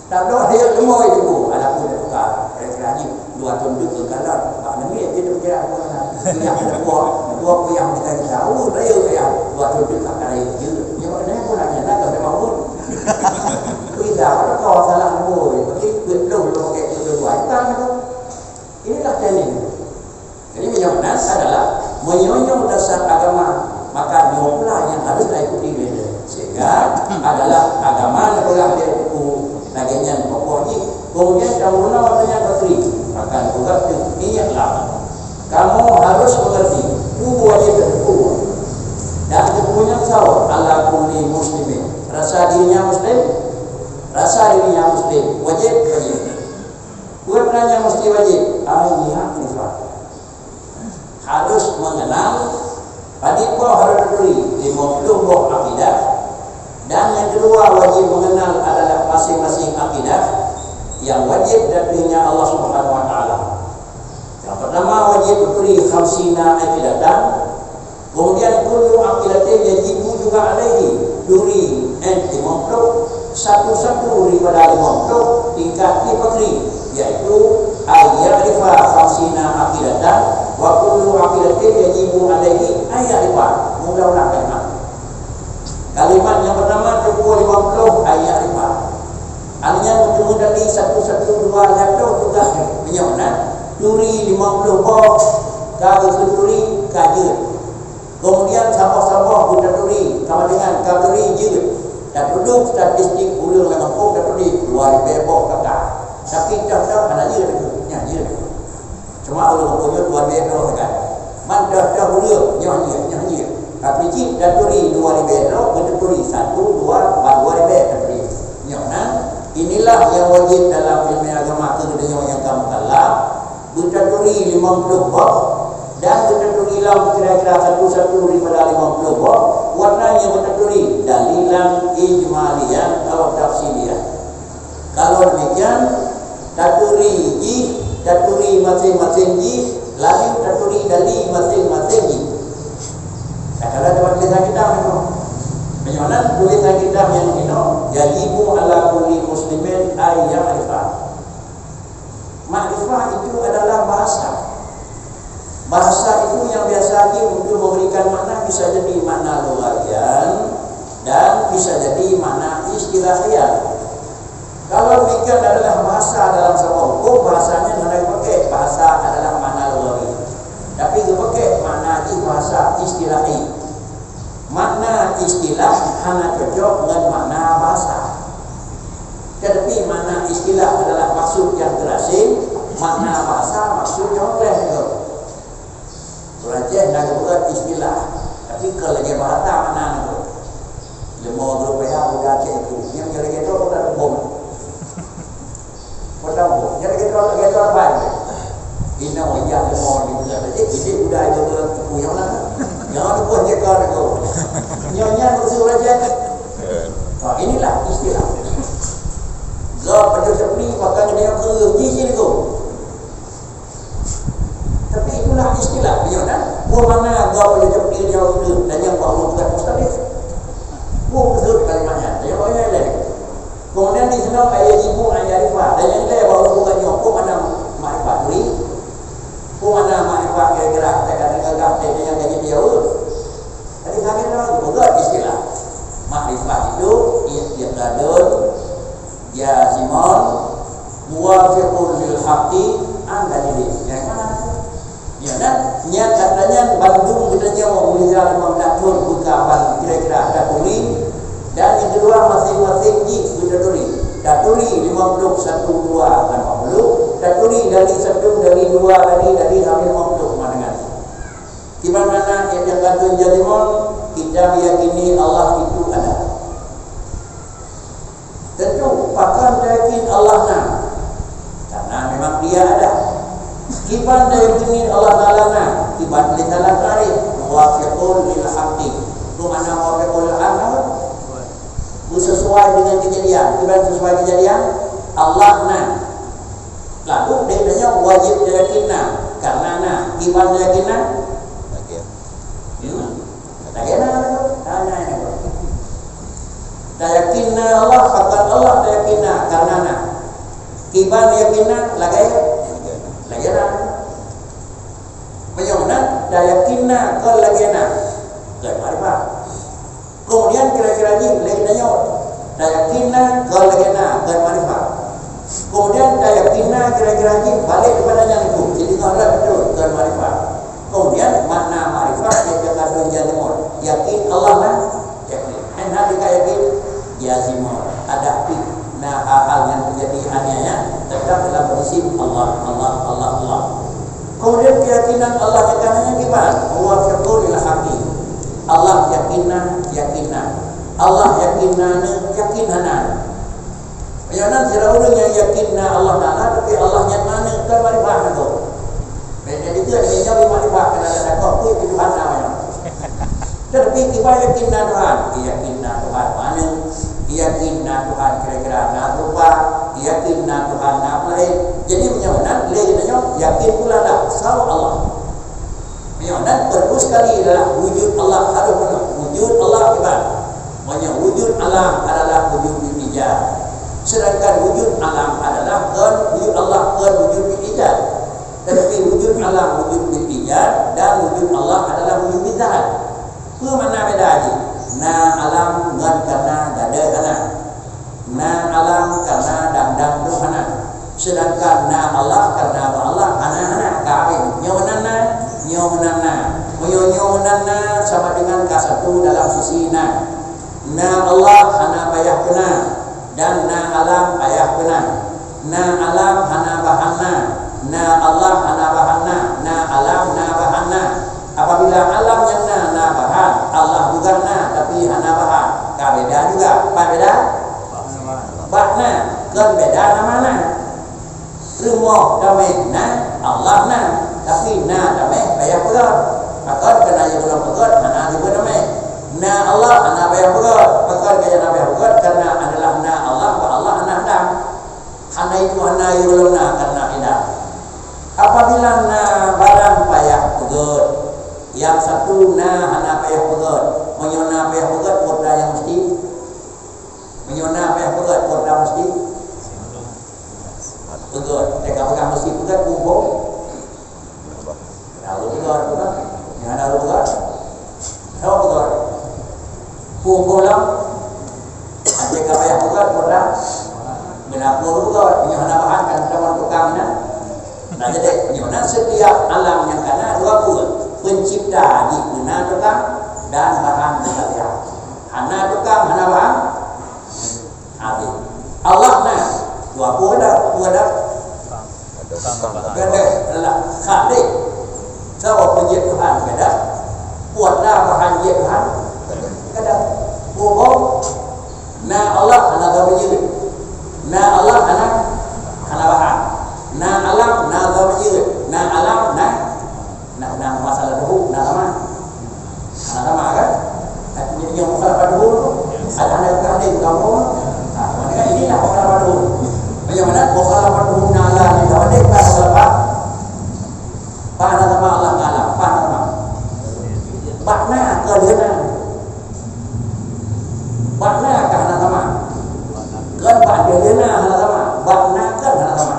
Tabloe dia leumoe itu, walaupun dia tukar, kira-kira jih dua thôn deuh keu kalon, bak neumie dia tu kira apa na. Kuyang dua, dua kuyang kita kita, oh, dia kuyang dua thôn deuh kat kali itu. Dia makna pun hanya nak kau mau. Kuida, apa kau salah leumoe, bagi duit belum, belum pakai tu dua, itu kan tu. Inilah teknik. Jadi, meunyoe meunan adalah meunyoe nyoe dasar agama, maka nyoe pula nyang harôh taikuti lé. Sehingga adalah agama neupeugah lé buku lagèe nyan pokok jih. Kemudian, kamoe na watèe nyan batri, maka neupeugah teuh, "Ingatlah, kamu harus mengerti, tubuh wajib bertubuh, dan tubuh nyang sawah ala kulli muslimin." Rasa dirinya muslim, rasa dirinya muslim, wajib, wajib. Bukan hanya mesti wajib, ai i'tikad. Harus mengenal, padit boh harus taturi, limong ploh boh akidah, dan yang kedua wajib mengenal adalah masing-masing akidah yang wajib darinya Allah Subhanahu wa Taala. Yang pertama wajib taturi khamsina aqidatan, Kemudian, kullu aqidatin yajibu juga alaihi, turi, eh, limong ploh, satu-satu daripada limong ploh tingkat dipaturi, yaitu, ay ya'rifa khamsina aqidatan, wa kullu aqidatin yajibu alaihi ay ya'rifa. Mudah-mudahan kalimat. Kalimat yang pertama, tubuh limong ploh, ay ya'rifa. Artinya, untuk tadi satu-satu dua ratus tugas. Meunyoe na, turi limong ploh boh, ka geuturi, ka jeuet. Kemudian saboh-saboh geutaturi, sama dengan taturi jeuet. Tatudok statistik ureueng lam gampông taturi dua ribèe boh kakak. Tapi toh-toh hana jeuet, nyan jeuet. Cuma ureueng gampông nyoe dua ribèe droe sagai. Man toh-toh ureueng nyoe jeuet, nyoe jeuet. Tapi cit taturi dua ribèe droe, geutaturi satu, dua, ban dua ribèe taturi. Nyoe na, inilah nyang wajéb dalam ileumèe agama keu geutanyoe nyang ka mukallaf. Geutaturi limong ploh boh, dan geutaturi lom kira-kira satu-satu daripada limong ploh boh, watèe nyan geutaturi dalilan ijmaliyan atau tafsiliyan. Kalau demikian, taturi jih, taturi maséng-maséng jih, lalu taturi dari maséng-maséng jih. Takala dalam tulisan kitab itu. Meunyoe na tulisan kitab nyang inoe, yajibu ala kulli muslimin ay ya'rifa. Makrifah itu adalah bahasa. Bahasa itu yang biasa aja untuk memberikan makna, bisa jadi makna lughawian dan bisa jadi makna istilahian. Kalau demikian adalah bahasa dalam sebuah hukum, bahasanya hana dipakai. Bahasa adalah makna lughawi. Tapi dipakai makna jih bahasa istilahi. Makna istilah hana cocok ngon makna bahasa. Tetapi makna istilah adalah maksud yang terasing, makna bahasa maksud yang terasing. Ureueng Aceh na geupeugah istilah, tapi kon lagèe bahasa makna nyan. Leumo geurumpayah buda Aceh itu, nyang lagèe tu buda Tumbong. Buda Tumbong, nyang lagèe tu, lagèe tu apa? Ina wayah leumo di buda Aceh, jadi buda itu buda Tumbong nyang mana? Nyang ada buah jeka tu. Nyonya maksud Ureueng Aceh. Ha, inilah istilah. Gop pada sepi, bahkan dia ke jijik tu. Tapi itulah istilah beliau kan. Buah mana gop pada sepi dia itu dan yang baru bukan mustahil. Buah betul kalimatnya. Dia orang lain. Kemudian di sana ayat ibu ayat lima. Dan yang dia baru bukan nyokong mana makrifat diri. Buah mana makrifat kira-kira kita kata gagah dan yang gaji dia. Jadi kami orang juga istilah. Makrifat itu i'tiqadun jazimun muwafiqun lil haqqi an dalilin. Yang mana? Ya, nah, nyan katanya bandum geutanyoe mulia lima belas thon buka abang kira-kira taturi dan yang kedua masing-masing jih geutaturi. Taturi lima puluh satu dua lima puluh, taturi dari satu dari dua dari dari sampai lima puluh sama dengan. Di mana yang kandung jazimun, kita meyakini Allah itu ada. Tentu, pakon tayakin Allah na? Karena memang Dia ada. Kiban tayakin Allah Taala na? Kiban lé Taala tarif, muwafiqun lil haqqi. Itu makna muwafiqun lil haqqi apa? Bersesuai dengan kejadian. Kiban sesuai kejadian, Allah na. Lalu dia tanya wajib tayakin na, karena na. Kiban tayakin na? Lagèe. Hmm. Lagèe na tu. Tanya ini tu. Tayakin na Allah, pakon Allah tayakin na, karena na. Kiban yakin na, lagèe. Lagèe na. Meunyoe na, tayakin na, kon lagèe na. Kon makrifat. Kemudian kira-kira jih lagèe tanyoe, tayakin na kon lagèe na, kon makrifat. Kemudian tayakin na kira-kira jih balik kepada nyang itu, jadi kon lagèe betul, kon makrifat. Kemudian makna makrifat yang terkandung jazimun, yakin Allah na, yakin. Hana dikayakin, jazimun, ada pih. Na hal-hal nyang teujadi aniaya, tetap dalam prinsip Allah, Allah, Allah, Allah. Kemudian keyakinan Allah nyang ka na nyan kiban, huwa fi qaulil haqqi. Allah yakin na, yakin na. Allah yakin na, yakin hana. Nyang nan sira ureueng nyang yakin na Allah Taala, tapi Allah nyan mana, kan makrifat na tu. Jadi tu ada yang jauh makrifat kena ada takut, tu Tuhan namanya. Tetapi kiban yakin na Tuhan, yakin na Tuhan mana, yakin na Tuhan kira-kira na berupa, yakin na Tuhan na lain. Jadi meunyoe nan lé geutanyoe yakin pula lah sama Allah. Meunyoe nan perlu sekali adalah wujud Allah harus penuh. Wujud Allah kiban. Meunyoe wujud alam adalah wujud bil ijad. Sedangkan wujud alam adalah kon wujud Allah kon wujud bil ijad. Tetapi wujud alam wujud bil ijad dan wujud Allah adalah wujud bil zat. Peue makna beda jih? Na alam ngon kana gadôh hana. Na alam kana dang-dang dum hana. Sedangkan na Allah kana bak Allah hana-hana. Ka habéh. Nyoe meunan na, nyoe meunan na. Meunyoe nyoe meunan na sama dengan ka satu dalam sisi na. Na Allah hana payah keu na, dan na alam payah keu na. Na alam hana bahan na, na Allah hana bahan na, na alam na bahan na. Apabila alam nyang na, na bahan, Allah juga na, tapi hana bahan. Ka beda juga. Pat beda? Bak na. Kon beda nama na. Rumoh damé na, Allah na. Tapi na damé payah peugöt. Pakon keu na nyang ulôn peugöt, hana geubeuet damé. Na Allah hana payah peugöt. Pakon keu na payah peugöt, karena adalah na Allah, bak Allah hana hidang. Hana itu hana yue lom na karena hidang. Apa Satu na hana payah peugöt. Meunyoe na payah peugöt, peue nyang meusti? Meunyoe na payah peugöt, peue nyang meusti? Peugöt. Teuka peugah meusti peugöt, peue? Hana peugöt, peugöt. Nyan hana peugöt. Hana peugöt. Peue lom? Até ka payah peugöt, peue? Meunyoe peugöt, meunyoe hana bahan kan teuma tukang na. Nah, jadi, nyoe na setiap alam nyang kana dua peue, pencipta jih na tukang dan bahan nyang ka payah. Hana tukang, hana bahan, habis. Allah na dua peue dah, peue dah? Gadôh, Allah, Khalik. Soe peujeuet Tuhan gadôh? Peue na bahan jeuet Tuhan? Gadôh. Peue? Na Allah hana gadoh jeuet. Na Allah hana, hana bahan. Na alam na gadoh jeuet. Na alam na, na, na masalah duhu, na lama. Hana lama kan? Nyoe, nyoe mukhalafah duhu tu. Ada, ada, ada yang gampang. Ha, makanya inilah mukhalafah duhu. Bagaimana mukhalafah duhu na Allah ni, kalau dia bukan mukhalafah, Bak na sama Allah Taala, bak na sama. Bak na keu lheueh na. Bak na ka hana sama. Kon bak lheueh na hana sama. Bak na kon hana sama.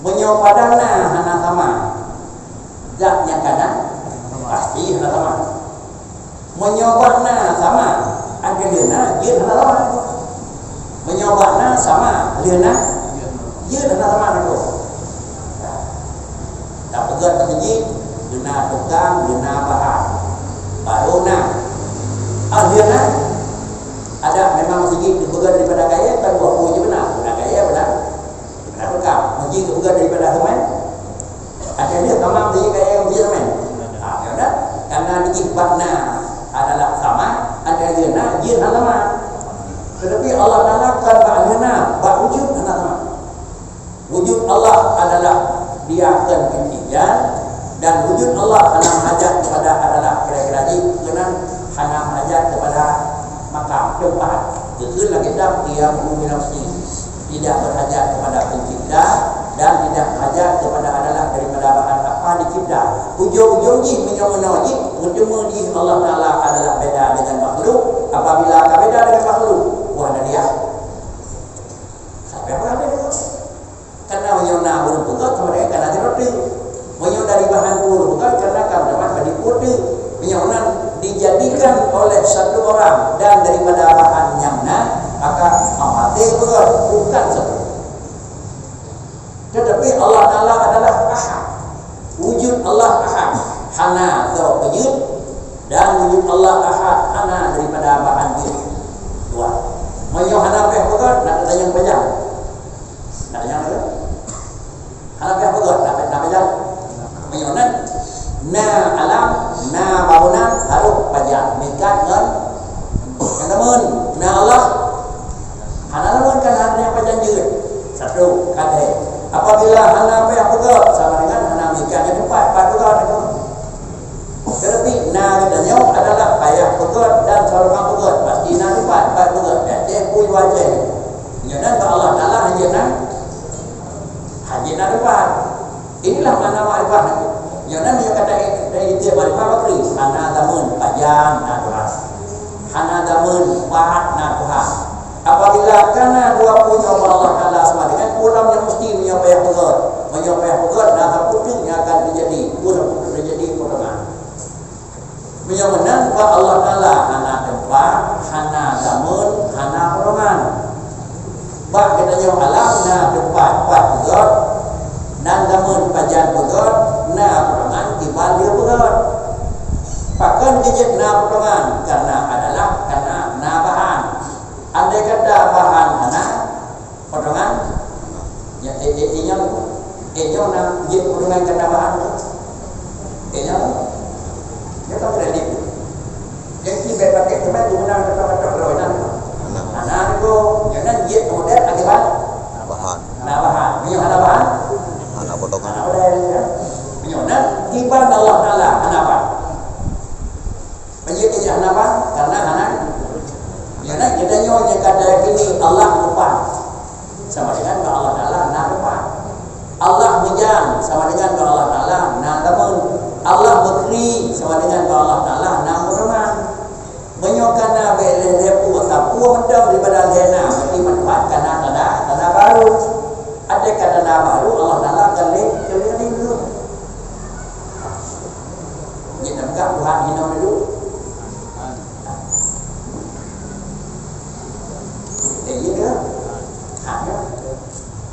Meunyoe padang na hana sama, zat nyang kana pasti hana sama. Meunyoe bak na sama, akhé lheueh na jeuet hana sama. Meunyoe bak na sama, lheueh na jeuet hana sama lagoe. Tapeugöt meuseujid, geuna tukang, geuna bahan. Barô na. Ah, lheueh na. Ada memang meuseujid dipeugöt daripada kayèe, kan dua puluh jeuet beuna. Beuna kayèe, beuna, beuna tukang. Meuseujid dipeugöt daripada seumén. Até lheueh tamam di kayèe uji seumén. Ha, ya udah. Karena di bak na adalah sama, até lheueh na jeuet hana sama. Tetapi Allah Taala kan bak lheueh na, bak wujud hana sama. Wujud Allah adalah Dia kon keutiga, dan wujud Allah hana hajat kepada adalah kira-kira jih, keunan hana hajat kepada makam, tempat. Keukeuen lagèe dah Dia binafsi. Tidak berhajat kepada pencipta dan tidak berhajat kepada adalah daripada bahan apa dicipta. Ujong-ujong jih meunyoe meunoe jih, meuteumé jih Allah Taala adalah beda dengan makhluk. Apabila ka beda dengan makhluk, wah, na dia. Sampai apa ada dia? Karena meunyoe na ureueng peugah, sama dengan karena dia roti. Meunyoe dari bahan peue bukan karena kamu dapat bagi putih. Meunyoe nan dijadikan oleh satu orang dan daripada bahan nyang na, maka amaté bukan, bukan satu. Tetapi Allah Taala adalah Ahad. Wujud Allah Ahad. Hana soe peujeuet dan wujud Allah Ahad hana daripada bahan jeuet. Dua. Meunyoe hana payah peugah, nak tanyong panjang. Nak tanyong apa? Hana payah peugah, na, na pajan. Meunyoe nan, na alam, na bangunan, harôh pajan. Mikat ngon, ngon teumon. Na Allah, hana teumon kan hana pajan jeuet. Satu, kadai. Apabila hana payah peugah, sama dengan hana mikat ngon tempat, pat peugah, pat peugah. Tetapi na geutanyoe adalah payah peugöt dan sarupa peugöt, pasti na sifat, sifat peugöt, dan dia pun wajar. Nyoe nan bak Allah Taala hana na, hana na sifat. Inilah makna makrifat. Nyoe nan nyoe kata dari itu makrifat bakri, hana zaman pajan na Tuhan. Hana zaman pahat na Tuhan. Apabila kana dua punya Allah Taala sama dengan pulang yang mesti menyampai peugöt, menyampai peugöt, nah, apa tu yang akan terjadi? Pun apa tu terjadi? Peugöt. Meunyoe meunan, bak Allah Taala hana teumpat, hana zaman, hana peurungan. Bak geutanyoe alam na teumpat, pat peugöt, na zaman pajan peugöt, na peurungan kiban lheueh peugöt. Pakon geujeuet na peurungan? Karena adalah, karena na bahan. Andai kata bahan hana, Potongan? Ya, eh, eh, eh, nyang, eh, nyang na jeuet potongan keu tambahan tu. Eh, nyang? Nyang tak kredit tu. Jadi, bèk pakai teman tu guna kata-kata kalau nan. Nah, nah, tu, nyang nan jeuet model akibat? Bahan. Nah, bahan. Nyang ada bahan? Hana potongan. Hana model, ya. Nyang nan, kiban Allah Taala, hana bahan. Meunyoe hana ban, karena hana. Nyan, geutanyoe nyang ka tayakini Allah rupa, sama dengan bak Allah Taala na rupa. Allah meujan, sama dengan bak Allah Taala na zaman. Allah beukri sama dengan bak Allah Taala na meuruman. Meunyoe kana bèk lhèe-lhèe pue, sapeue mantong daripada lhèe na, berarti manfaat kana tanda, tanda baru. Ada ka tanda baru, Allah Taala akan lé, lé, lé dulu. Jadi, nampak Tuhan hina dulu. Eh, iya ke? Ha, ya.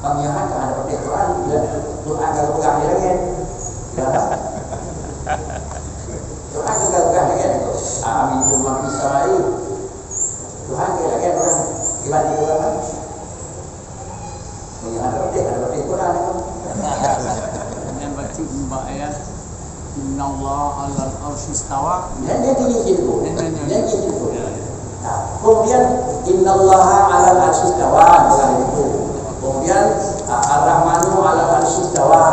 Bang Yohan ka hana pakai Quran, ya. Tuhan ka peugah di langit. Ya. Tuhan ka peugah di langit. Amin. Tuhan di langit orang. Iman di orang. Bang Yohan ada pakai, ada pakai Quran. Nyan baca empat ayat. Innallaha 'alal 'arsy istawa. Nyan, nyan tinggi situ. Nyan, nyan, nyan. Nyan tinggi situ. Ya, ya. Nah, kemudian, "Innallaha 'alal 'arsy istawa," bukan itu. Kemudian, "Ar-Rahmanu 'alal 'arsy istawa."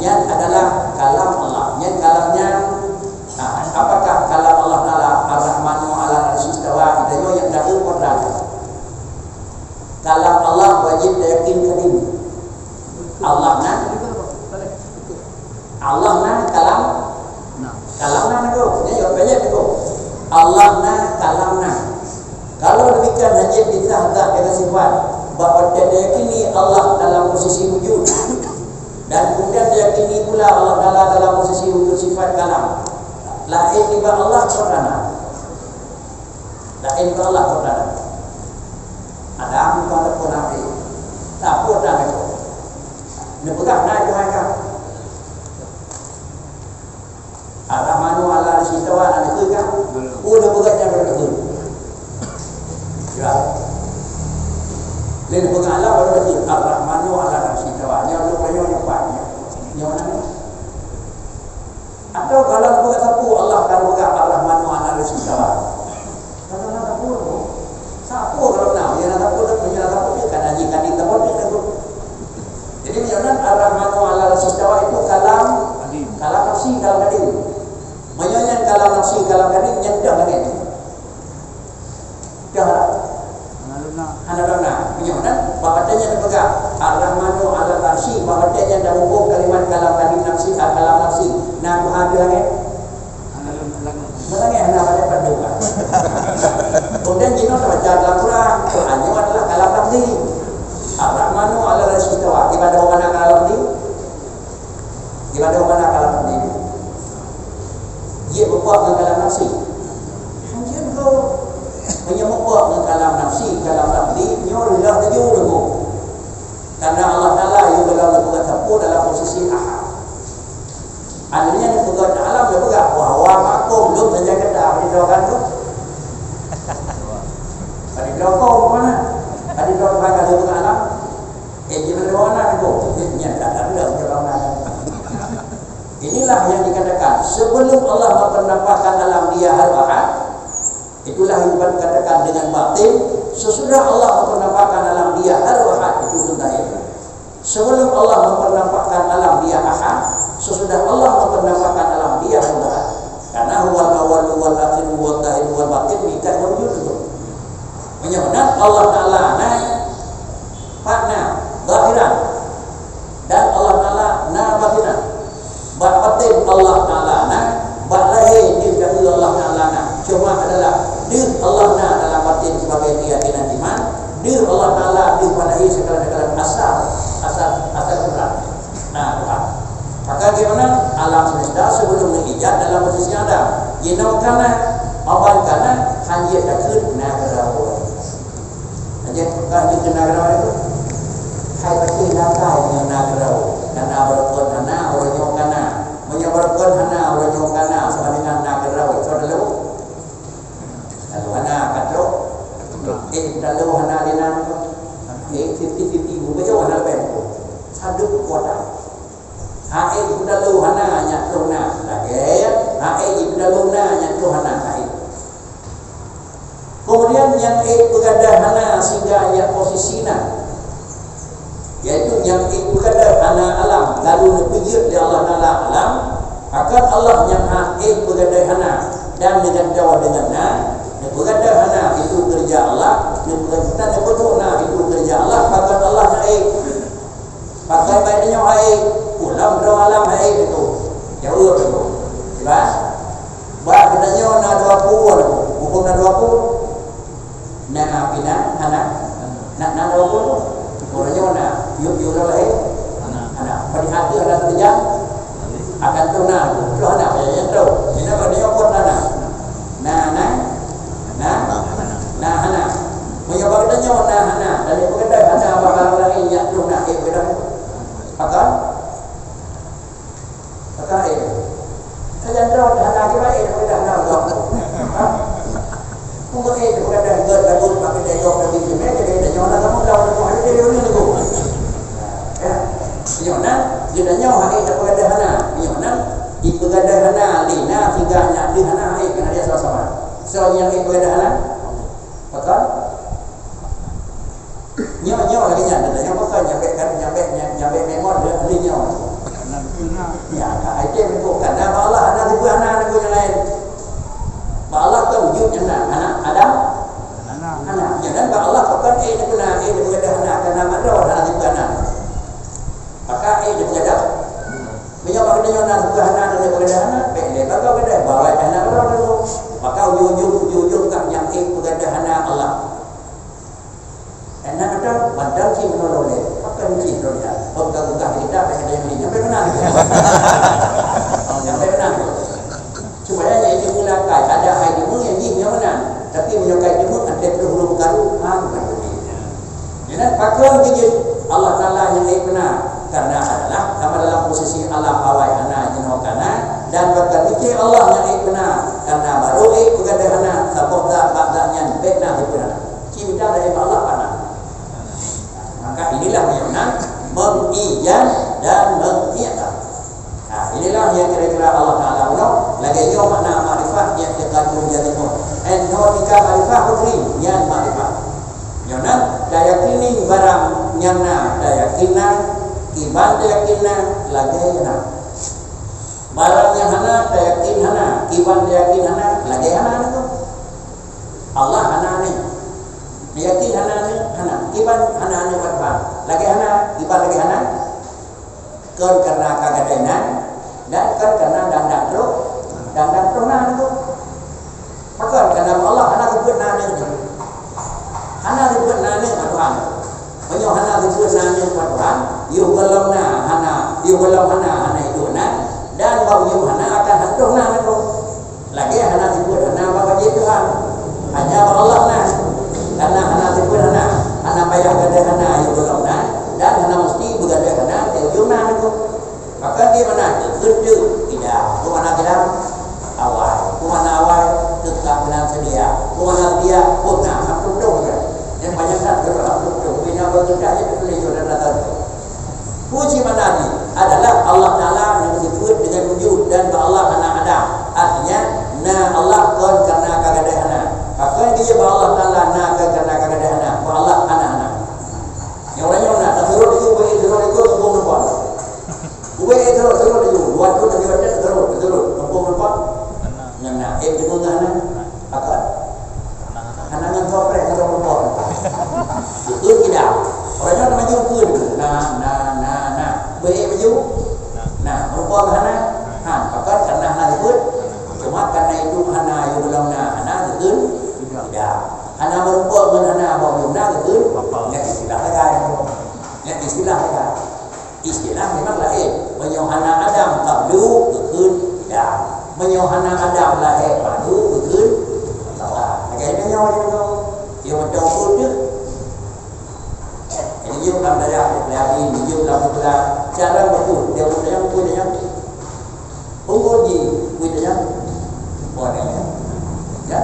Nyan adalah kalam Allah. Nyan kalam nyan, nah, apakah kalam Allah Taala, "Ar-Rahmanu 'alal 'arsy istawa"? Itu yang dari Quran. Kalam Allah wajib tayakin kadim. Allah na, Allah na kalam, kalam na nangko. Nyan jawab pendek nangko. Allah na kalam na. Kalau demikian, hanya ditahdah dengan sifat. Bak watèe tayakini Allah dalam posisi wujud. Dan kemudian tayakini pula Allah Taala dalam posisi wujud sifat kalam. Laén nibak Allah kon na. Laén nibak Allah kon na. Adam bukan ataupun Nabi. Tak apa dah nangko. Neupeugah na Tuhan ka. Ar-Rahmanu 'alal 'arsy istawa, na neukheun kan? Belum. Oh, neupeugah nyan baru neukheun. Ya. Lé neupeugah Allah baru neukheun. Ar-Rahmanu 'alal 'arsy istawa. Nyoe lôn payah nyoe pat nyoe. Nyoe mana ni? Atau kalau neupeugah sapeue Allah ka neupeugah Ar-Rahmanu 'alal 'arsy istawa. Kalau na sapeue tu, sapeue kalau na, meunyoe na sapeue tu, meunyoe na sapeue tu, kan haji tadi sapeue tu, kan tu. Jadi, meunyoe nan Ar-Rahmanu 'alal 'arsy istawa itu kalam, kalam nafsi, kalam kadim. Meunyoe nyan kalam nafsi, kalam kadim, nyan dah lagèe tu. Dah lah. Hana lom na. Hana lom na. Meunyoe nan, bak watèe nyan peugah, Ar-Rahmanu 'alal 'arsy, bak watèe nyan dah huköm kalimat kalam kadim nafsi, ah, kalam nafsi. Na Tuhan tu lagèe? Hana lom na lagèe. Meulagèe hana pada padu kan. Kemudian jinoe tabaca dalam Quran. Quran nyoe adalah kalam lafzi. Ar-Rahmanu 'alal 'arsy istawa. Ibadah mana kalam lafzi? Ibadah mana kalam lafzi? Jeuet beubak ngon kalam nafsi. Hanjeuet go. Meunyoe beubak ngon kalam nafsi, kalam lafzi, nyoe reudah laju leumo. Karena Allah Taala yue dalam leumo sapeue dalam posisi ahad. Artinya, neupeugah alam, neupeugah bahwa makom lom saja kita beri doakan tu. Beri doakan mana? Beri doakan kalau bukan alam. Eh, di mana tu? Nyan tak ada, tak ada. Inilah yang dikatakan, sebelum Allah mempernampakkan alam dia hal ahad, itulah yang dikatakan dengan batin, sesudah Allah mempernampakkan alam dia hal ahad, itu zahir. Sebelum Allah mempernampakkan alam dia ahad, sesudah Allah mempernampakkan alam dia hal ahad. Karena huwal awwal, huwal akhir, huwal zahir, huwal batin, meuikat wujud tu. Meunyoe meunan Allah Taala na, pat na, zahiran. Dan Allah Taala na batinan. Bak batin Allah Taala na, bak lahé deuh ka Allah Taala na. Cuma adalah deuh Allah na dalam batin sebagai keyakinan iman, deuh Allah Taala deuh pada lahé segala-segala asal, asal, asal urat. Na Tuhan. Maka bagaimana alam semesta sebelum neuijad dalam posisi Adam? Jinoe kana, awai kana, hanjeuet takheun na keudroe. Aja bukan di kena rau itu. Hai beutôi nakai nyoe na keudroe. Kana beurukon hana, ureueng nyoe kana. Meunyoe beurukon hana, ureueng nyoe kana, sama dengan na keudroe. Itu dulu. Lalu hana katrok. Eh, lalu hana lina. Eh, fifty fifty. Bukan jauh hana lepai. Sadu kekuatan. Hai beudalo hana nyan troh na. Lagèe, hai beudalo na nyan troh hana hai. Kemudian nyang ék beugadôh hana sehingga nyang posisi na, yaitu nyang ék beugadôh hana alam, lalu neupeujeuet lé Allah Taala alam, maka Allah nyang ha ék beugadôh hana dan neugantoe deungon na, neubeugadôh hana itu keureuja Allah, neubeugadôh na itu keureuja Allah, maka Allah nyang ék. Pakai baét nyoe hai, pulang droe alam hai itu. Jaweueb itu. Keujang akan troh na, troh hana, payah nyan troh. Di na bak nyoe pun hana. Na, na, na, na hana. Meunyoe bak geutanyoe na hana, dan peugah hana bak barang laén nyang troh na, eh, peugah. Pakon? Pakon, eh. Sajan droe hana kiban, eh, peugah na Allah. Ha? Mungken, eh, peugah dah gèt lagu bak kita jawab Nabi Jumai, jadi kita nyoe na kamu tahu, kamu ada dia ni lagu. Ya. Nyoe na, kita nyoe hai tak peugah hana. Nyoe na, ipeugah hana, lina, tiga nya, di hana, hai kena dia sama-sama. So, nyang ipeugah hana? Pakon? Nyoe, nyoe lagèe nyan, nyang pakon, nyang bèk kan, nyang bèk, nyang, nyang bèk memot, lheueh nyoe. Ya, ka, ai tem tu, karena bak Allah hana tipeue hana, hana tipeue nyang laén. Bak Allah kan wujud nyang na, hana, ada? Hana. Ya, dan bak Allah pakon, eh, tipeue na, eh, tipeue ada hana, karena bak Allah hana tipeue hana. Maka, eh, tipeue ada? Meunyoe bak geutanyoe na tipeue hana, dan tipeue ada hana, bèk lé bak geutanyoe, bak Allah hana, bak Allah. Maka ujong-ujong, ujong-ujong kan nyang, eh, peugah hana Allah. Enak betul, padahal cit menolong dia. Apa yang cit menolong dia? Kau gagah-gagah cerita, apa yang dia beli? Sampai mana? Sampai mana? Cuma dia yang itu mulakai, ada hai dulu yang jih yang mana? Tapi menyukai dulu, ada terus hulu karu, ha, bukan dunia. Jadi, pakon kejut Allah Ta'ala yang baik benar. Karena adalah, sama dalam posisi Allah awai hana jinoe kana, dan bahkan mikir Allah yang baik benar. Karena baru eh peugah hana, saboh dak bak dak nyan bèk na dipeuna. Cinta dari Allah panas. Maka inilah yang menang, mengijaz dan mengikrar. Nah, inilah yang kira-kira Allah Ta'ala bunoe, lagèe nyoe makna makrifat, i'tiqadun jazim. Entô tika makrifat putri, nyan makrifat. Nyoe na, tayakini barang nyang na, tayakin na, kiban tayakin na, lagèe na. Barang nyang hana, tayakin hana, kiban tayakin hana, lagèe hana na tu. Allah hana ni. Yakin hana ni, hana. Kiban hana ni buat Tuhan. Lagèe hana, kiban lagèe hana. Kon karena ka gadai nan, dan kon karena dang-dang troh, dang-dang troh nan tu. Pakon karena Allah hana geupeuet nan tu. Hana geupeuet nan tu Tuhan. Meunyoe hana geupeuet nan tu Tuhan, yôh gohlom na hana, yôh gohlom hana hana iduek nan, dan bak ujong hana akan hantom nan tu. Lagèe hana sifeut hana bak wajéb Tuhan. Hanya bak Allah na. Karena hana sifeut hana, hana payah gadai hana, yôh gohlom na, dan hana meusti beugadai hana, di ujong na nanggroe. Maka di mana tu? Geuteu tidak. Di mana tidak? Awai. Di mana awai? Tetap benar sedia. Di mana sedia? Pun na, hak tutup ya. Dan banyak tak gerak hak tutup. Bina bergerak je tulis sudah datang. Kunci makna ni adalah Allah Ta'ala nyang sifeut dengan wujud dan bak Allah hana adam. Artinya, na Allah kon karena ka gadai hana. Pakon dia bak Allah Ta'ala na kon karena ka gadai hana, bak Allah hana hana. Nyang ureueng nyoe na, tasurot itu, ubé surot itu, tumpông numpang. Ubé surot, surot itu, dua tu, tiga tu, surot, surot, tumpông numpang. Nyan na, eh, deungoe hana. Pakon? Hana ngon sopreh, ngon sopreh. Betul tidak? Orang nyoe maju pun. Na, na, na, na. Beu maju. Na, meureumpok hana. Ha, pakon karena hana geubeuet. Cuma karena itu hana, yôh gohlom na, hana geukheun. Tidak. Hana meureumpok ngon hana, bak ujong na geukheun. Nyan istilah sagai. Nyan istilah sagai. Istilah memang laén. Meunyoe hana adam qablu, geukheun tidak. Meunyoe hana adam lahé ba'du, geukheun Allah. Lagèe nyoe, nyoe, nyoe. Dia macam apa tu? Ini yuk lam dayah, lagi ini yuk lam sebelah. Cara betul. Dia punya, punya. Unggul ji, kuit nyan. Boleh. Ya.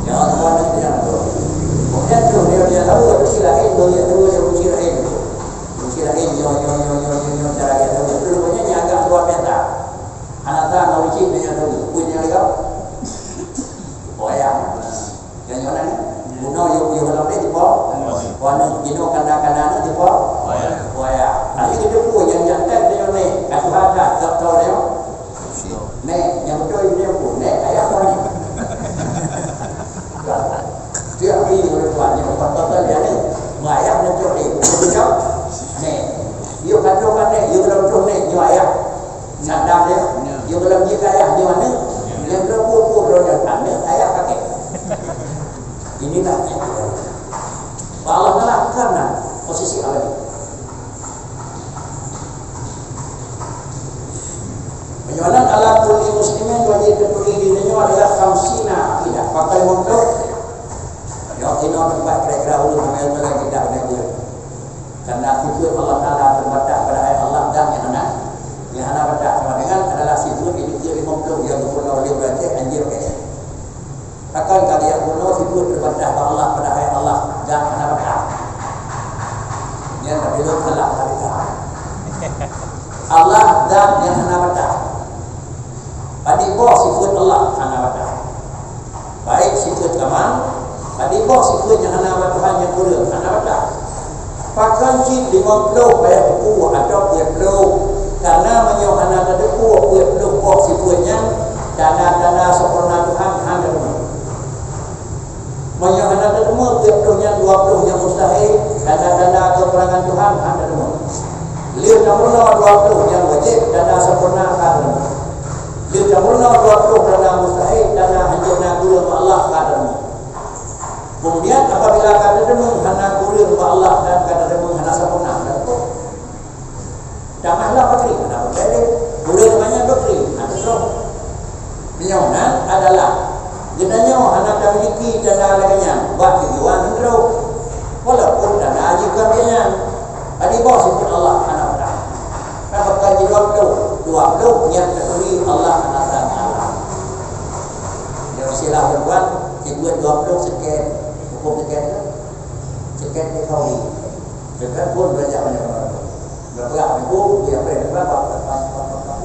Ya, boleh nyan tu. Kemudian tu, dia, dia tahu, dia uji lain, dia, dia, dia uji lain. Uji lain, nyo, nyo, nyo, nyo, nyo, nyo, cara dia tahu. Itu rupanya dia agak luar biasa. Hana tahu, uji dia tahu. Kuit nyan lagi. Oh, ya. Nyang nyoe na, bunoe yôh, yôh lam teh dipo. Bunoe jinoe kanda-kanda na dipo. Buaya. Tapi kita pun yang jantan dia ni, kata ada, tak tahu dia. Nek, yang betul dia pun, nek, ayah pun. Dia ni, orang tua ni, empat kata dia ni. Mak ayah ni tu ni, dia. Nek, yôh kata nek, yôh dalam tu nek, nyoe ayah. Sadam dia, dia belum jih kaya, dia mana? Dia belum pupuk roda tanda, ayah pakai. Inilah yang kita. Allah Ta'ala karena posisi Allah ini. Nyoe nan ala kulli muslimin wajib taturi di nyoe adalah khamsina aqidah. Pakon limong ploh? Nyoe inoe teumpat kira-kira ulun amai dalam kitab Nabi. Karena sifat Allah Taala terbatas, padahai Allah zat nyang hana, nyang hana batas. Sama dengan adalah sifat itu limong ploh yang geupeugah oleh Ibrahim anjir kayèe. Pakon ka lheueh bunoe sifeut teubadah bak Allah, padahai Allah zat hana badah. Nyan tapi lôn salah tadi ka. Allah zat nyang hana badah. Padum boh sifeut Allah hana badah. Baik sifeut kamal, padum boh sifeut nyang hana badah, Tuhan nyang kureueng hana badah. Pakon cit limong ploh bèk teupeue atau peuet ploh? Karena meunyoe hana tateupeue peuet ploh boh sifeut nyan, tanda-tanda sempurna Tuhan hana teumeung. Meunyoe hana tateumeung peuet ploh nyan, dua ploh nyang mustahil, tanda-tanda keukurangan Tuhan hana teumeung. Lheueh tameurunoe dua ploh nyang wajéb, tanda sempurna ka teumeung. Lheueh tameurunoe dua ploh tanda mustahil, tanda hanjeuet na kureueng bak Allah ka teumeung. Kemudian, apabila ka tateumeung hana kureueng bak Allah dan ka tateumeung hana sempurna, dan kok tamah lah bakri, hana bakri. Buleuen teumanyang bakri, hana troh. Meunyoe nan adalah geutanyoe hana tamiliki tanda lagèe nyan bak tujuan droe, walaupun tanda jih kon lagèe nyan, padum boh sifeut Allah hana badah. Ka bakal jih dua ploh, dua ploh nyang taturi Allah hana tanda Allah. Nyang istilah ureueng sifeut dua ploh seken, hukôm seken tu. Seken teknologi. Seken pun belajar banyak orang. Berapa ibu, dia apa yang berapa?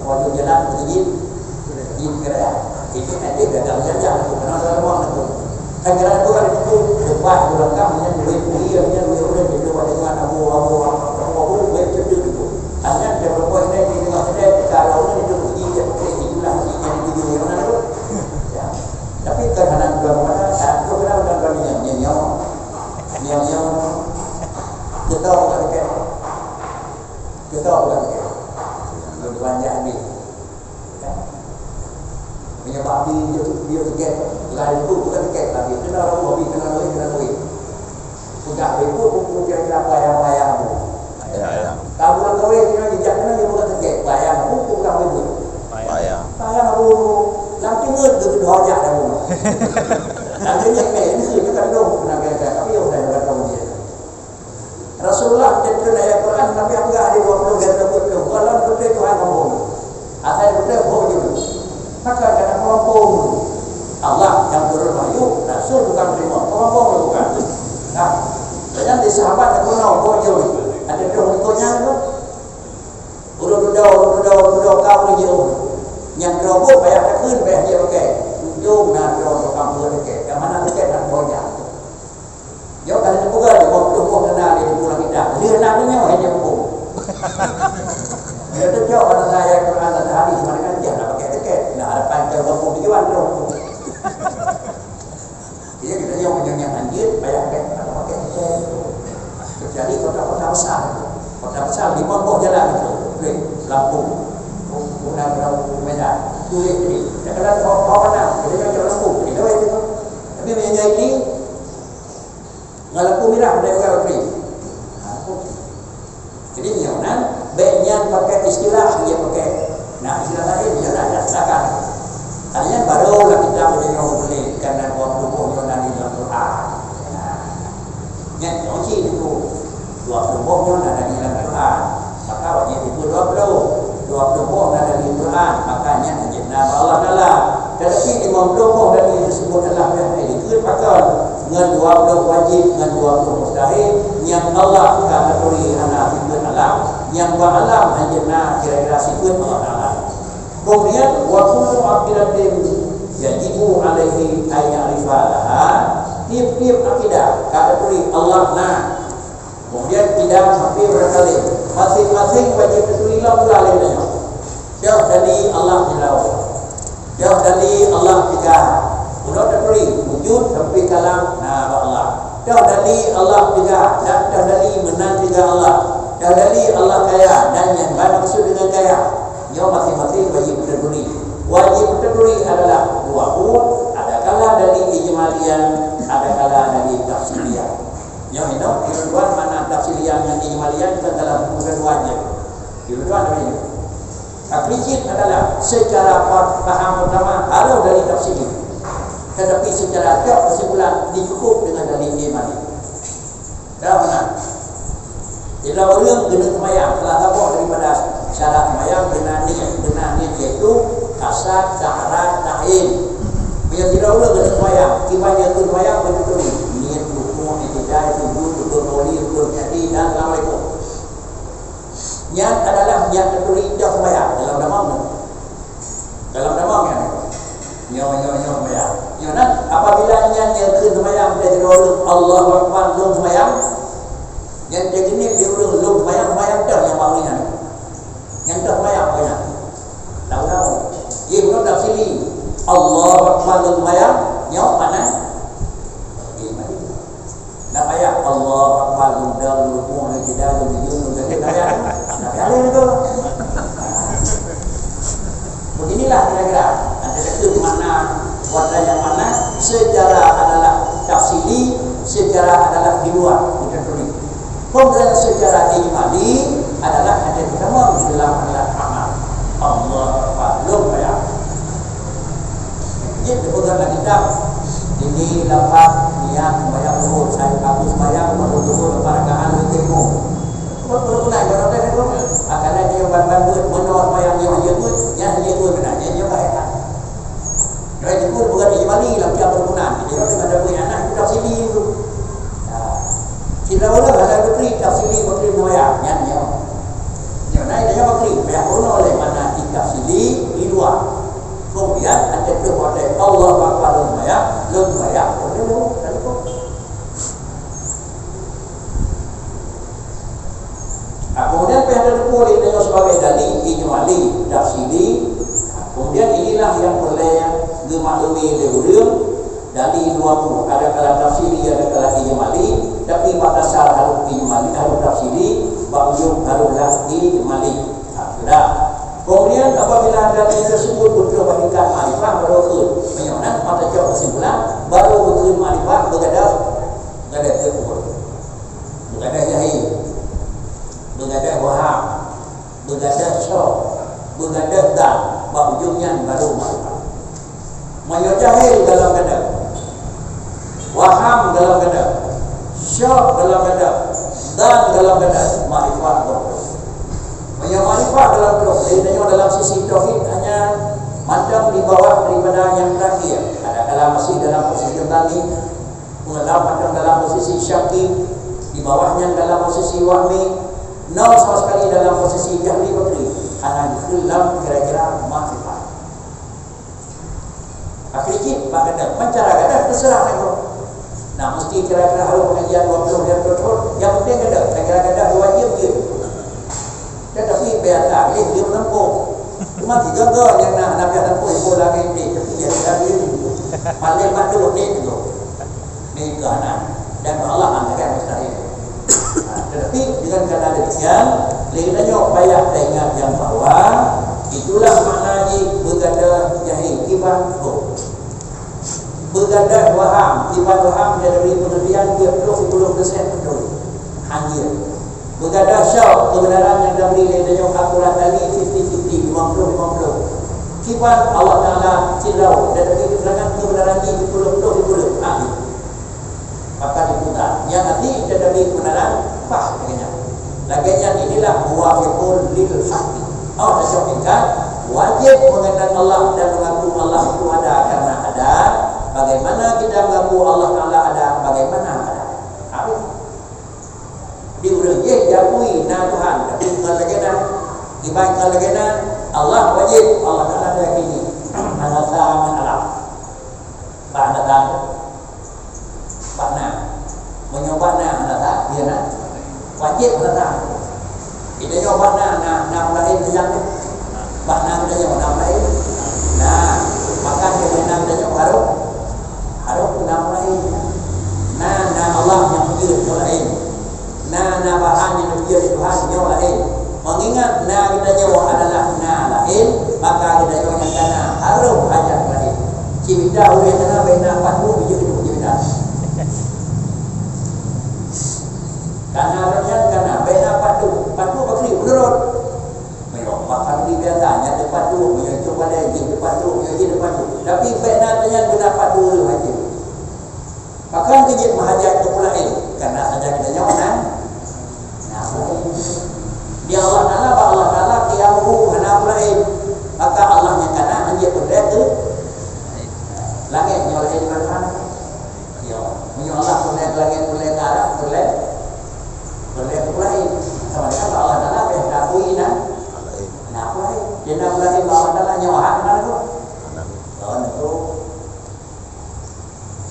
Waktu jalan pergi, pergi kerja. Itu nanti dagang jajan tu, kenal dalam ruang tu. Kan jalan tu kan itu, lepas orang kampung yang duit kuliah, yang duit orang itu, ada dengan abu, abu, abu, abu, duit cedek itu. Hanya dia berapa ini, di tengah kedai, kalau orang itu pergi, dia pergi, itulah yang itu, yang mana tu. Ya. Tapi kan anak dua mana, satu kenal dengan dunia, yang nyawa. Nyang-nyang, kita bukan tiket. Kita bukan tiket. Lalu belanja habis. Kan? Punya babi, dia tu, dia tiket. Lain tu bukan tiket, tapi kena orang babi, kena duit, kena duit. Sudah itu, buku kira-kira payah-payah tu. Ya, ya. Kamu orang kawin, kena jejak, kena dia bukan tiket. Payah, buku kawin tu. Payah. Payah, buku. Nanti ngeut tu, tu hojak dah, buku. Nanti ni, eh, ini, ini kan dong, kena kira-kira. Tapi, ya udah, ya udah, dia. Rasulullah geukheun ayat Quran, Nabi peugah di dua puluh, dua puluh, dua puluh, walau beutôi Tuhan kamoe. Asai beutôi boh jeuet. Maka kana kamoe Allah nyang turun wahyu, Rasul bukan terima, kamoe bukan. Nah, dan di sahabat kamoe boh jeuet. Ada tu ikut nyan tu. Ulun dudoe, ulun dudoe, ulun dudoe, ka ulun jeuet. Nyang droe boh payah takheun, payah jeuet pakai. Ujong na droe tukang buet pakai. Yang mana pakai nak boh nyan. Nyoe ka lheueh teupeugah lima ploh boh tanda di buku Alkitab. Lheueh na meunyoe hanya hukum. Bila teucok pada ayat Quran dan hadis, mana kan dia nak pakai tiket. Nak hadapan ke waktu tujuan tu. Jadi kita nyoe meunyoe nyang anjir, payah pakai, nak pakai tiket. Kecuali kota-kota besar. Kota besar, lima boh jalan tu. Okey, Lampung. Bukan Lampung, Medan. Tu je tadi. Kadang-kadang kau, kau mana? Kita nyoe Lampung. Kita itu. Tapi meunyoe ini, ngon lampu mirah, dia peugah bakri. Ha, jadi, nyoe nan, bèk nyan pakai istilah, dia pakai. Nah, istilah lain, dia nak, dia silakan. Hanya baru lah kita boleh nyoe boleh, karena dua puluh boh nyoe na di dalam Quran. Nah, nyan nyoe cit itu. Dua puluh boh nyoe na di dalam Quran. Maka wajib itu dua puluh. Dua puluh boh na di Quran, maka nyan jeuet na bak Allah Taala. Tetapi lima puluh boh tadi disebut Allah Taala itu pakon ngon dua puluh wajib, ngon dua puluh mustahil, nyang Allah ka taturi hana sifeut alam, nyang bak alam hana jeuet na kira-kira sifeut Allah Taala. Kemudian, wa kullu aqidatin yajibu alaihi an ya'rifa laha, tiep-tiep akidah ka taturi Allah na. Kemudian, tidak sampai barangkali, masing-masing wajib taturi lom pula lé nyoe. Dah tadi Allah di laôt. Dah tadi Allah tiga. Udah taturi wujud sampai kalam na bak Allah. Dah tadi Allah tiga dan dah tadi meunan tiga Allah. Dah tadi Allah kaya dan nyang ban maksud dengan kaya. Nyoe masing-masing wajib taturi. Wajib taturi adalah dua buah. Ada kala dari ijmalian, ada kala dari tafsilian. Nyoe inoe, di luar mana tafsilian ngon ijmalian, kita dalam bukan wajib. Di luar dari itu. Aku Izin adalah secara pa-, paham utama harus dari tafsir. Tetapi secara cok kesimpulan dicukup dengan dalil iman. Dah mana? Bila ureuëng keuneuk seumayang, salah saboh daripada syarat seumayang keuneuk niet, keuneuk niet yaitu kasad, ta'arad, ta'yin. Bila, bila ureuëng keuneuk seumayang, kiban nyang keuneuk seumayang beutôi niet rukuk, i'tidal, sujud, rukun qauli, rukun fi'li dan assalamualaikum. Nyan adalah nyang teutuléh ijab seumayang dalam tamong nyoe. Dalam tamong nyan. Nyoe, nyoe, nyoe seumayang. Nyoe na, apabila nyan nyang kheun seumayang, teutuléh Allahu Akbar lom seumayang, nyan teukeunit di ureuëng lom seumayang, seumayang toh nyang bangai nyan. Nyan toh seumayang nyan. Tahu-tahu. Ye, bukan tafsili. Allahu Akbar lom seumayang, nyoe panan. Ye, mari. Nak payah Allahu Akbar, lom dong, lom rukuk, lom sujud, lom sujud, lom sujud, nak payah. Nak payah lé tu. Beginilah kira-kira antara itu makna wada yang mana secara adalah tafsili, secara adalah di luar, bukan tulis. Kemudian secara ijmali adalah ada di dalam, di dalam adalah amal. Allahu Akbar, lom payah. Jeuet teupeugah lam kitab, ini lapat niat seumayang Zuhur, saya aku seumayang baru Zuhur empat rakaat lebih tengok. Betul pula, ibarat tadi tu. Akan ada yang ban-ban buet, meunoe seumayang nyoe hana buet, nyan hana buet beuna, nyan nyoe baik kan. Nyoe itu bukan ijmali lam tiap perkebunan. Kita kan ada buet anak, kita sini tu. Ya. Sila orang ada menteri, tak sini menteri seumayang, nyan nyoe. Nyoe na, nyoe menteri, payah bunoe lé mana kita sini di luar. Kemudian, ada tu pada Allahu Akbar lom seumayang, lom seumayang, boleh lom, tadi tu. Ha, kemudian pih ada teupeu lé tanyoe sebagai dalil, ijmali, tafsili. Ha, kemudian inilah yang peureulée geumaklumi lé ureuëng, dalil dua buah, ada kala tafsili, ada kala ijmali, tapi bak dasar harôh ijmali, harôh tafsili, bak ujong harôh lah ijmali. Ha, sudah. Kemudian apabila dalil tersebut beutôi bak tingkat makrifah, baru kheun. Meunyoe na, maka cok kesimpulan, baru beukheun makrifah, beugadôh, gadôh teupeu. Beugadôh jahil, beugadôh waham, beugadôh syok, beugadôh dhan, bak ujong nyan baru makrifah. Meunyoe jahil golom gadôh, waham golom gadôh, syok golom gadôh, dhan golom gadôh, makrifah gohlom. Meunyoe makrifah golom trok, jadi tanyoe dalam sisi tauhid hanya mantong di bawah daripada nyang terakhir, kadang-kadang masih dalam posisi tadi. Mula mantong dalam posisi syaki, di bawah nyan dalam posisi wahmi, nol sama sekali dalam posisi jahli bakri, hana geukheun lam kira-kira makrifah. Akhé jih bak gadôh, meucara gadôh teuseurah lagoe. Nah, meusti kira-kira harôh pengajian dua puluh lhèe ploh thôn, nyang penting gadôh, kira-kira gadôh wajéb jeuet. Tetapi biasa lé dia menempuh. Cuma tiga go nyang na, na biasa tempuh ibu lagi ni, tapi ya tidak dia ni. Paling patuh ni tu. Ni ke anak. Dan Allah akan mustahil. Ha, tetapi dengan kata demikian, lé tanyoe payah taingat yang bahwa itulah makna jih beugadôh jahil kiban roh. Beugadôh waham, kiban waham dia dari pengertian dia puluh sepuluh persen betul. Hanya. Beugadôh syok kebenaran nyang tabri lé tanyoe akurat tadi fifty fifty, lima puluh lima puluh. Kiban Allah Taala sidroe, tetapi keterangan kebenaran jih dipuluh-puluh dipuluh. Ha, maka diputar. Nyang hati tetapi kebenaran pas lagée nyan. Lagée nyan inilah muwafiqun lil haqqi. Oh, tacok tingkat, wajib mengenal Allah dan mengaku Allah itu ada karena ada. Bagaimana kita mengaku Allah Taala ada? Bagaimana ada? Harus. Di ureuëng jih diakui na Tuhan, tapi bukan lagée na. Iban bukan lagée na, Allah wajib, Allah Taala diyakini. Hana sa ngon alam. Bak hana sa. Bak na. Meunyoe bak na hana sa, dia na. Wajib hana sa. Kita nyoe bak na, na, na laén sajan. Bak na kita nyoe na laén. Nah, maka kita na kita nyoe harôh, harôh na laén. Na, na Allah nyang beujeuet nyoe laén. Na, na bahan nyang geubri lé Tuhan nyoe laén. Meungingat na geutanyoe adalah na laén, maka geutanyoe nyang kana harôh hajat laén. Cit mita ureuëng kana bèk na patuh bijéh duek cit mita. Kana ureuëng nyan kana bèk na patuh, patuh bakri meunurot. Meunyoe maka di biasa nyang Pakon keu jeuet meuhajat keu pula ilmu? Karena sajan geutanyoe na, na pula ilmu. Di Allah Taala, bak Allah Taala, qiyamuhu hana pula ilmu. Maka Allah nyang kana hana jeuet peureulèe keu langèt nyoe lé ilmu hana. Ya, meunyoe Allah peureulèe keu langèt, peureulèe keu Arab, peureulèe, peureulèe keu pula ilmu. Sama dengan Allah Taala pih na pula ilmu. Na pula ilmu. Jadi na pula ilmu Allah Taala nyoe hana pula ilmu. Lawan tu.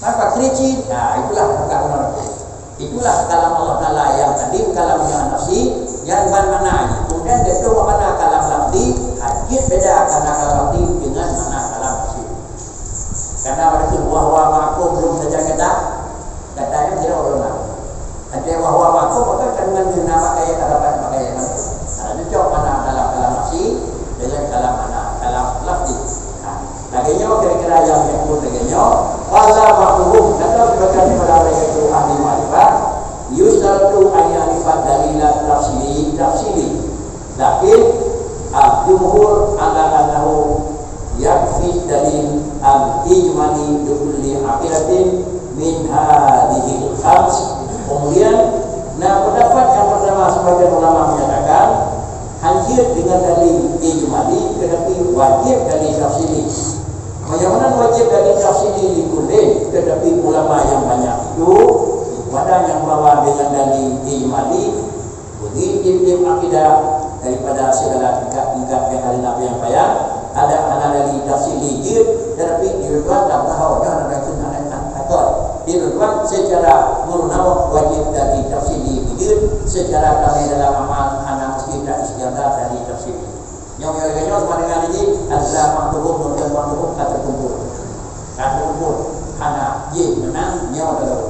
Maka krici, nah, itulah bukan menurut. Itulah kalam Allah Taala yang tadi kalam yang nafsi, yang ban makna. Kemudian dia tu makna kalam lafzi, hajat beda karena kalam lafzi dengan makna kalam nafsi. Karena pada tu buah-buah makhluk belum saja kita, katanya tidak ulama. Ada bahwa makhluk, maka kan dengan guna pakaian, hadapan pakaian. Nah, itu cok mana dalam kalam nafsi dengan kalam mana dalam lafzi. Nah, lagèe nyoe kira-kira yang menyebut lagèe nyoe, qala ba'duhum, kata sebagian daripada mereka itu ahli makrifat, yustaratu an ya'rifa dalila tafsili, tafsili. Tapi, ah, jumhur ala annahu yakfi dalil al-ijmali li kulli aqidatin min hadhil khams. Kemudian, nah, pendapat yang pertama sebagian ulama menyatakan, hanya dengan dalil ijmali, tetapi wajib dalil tafsili. Meunyoe meunan wajib dalil tafsili li kullin, tetapi ulama yang banyak itu, pada yang bawa dengan dalil ijmali, bagi tiep-tiep akidah daripada segala tingkat-tingkat yang ada nabi yang payah, ada hana dari tafsili jeuet, tetapi di luar dan tahu dah ada itu nak nak takut. Di luar secara murnawa wajib dari tafsili jeuet, secara kami dalam amal hana mesti tak istiadat dari tafsili. Nyong yang lagi nyong sama dengan ini adalah makhluk, bukan makhluk kata kumpul. Kata kumpul hana jih menang nyawa dalam.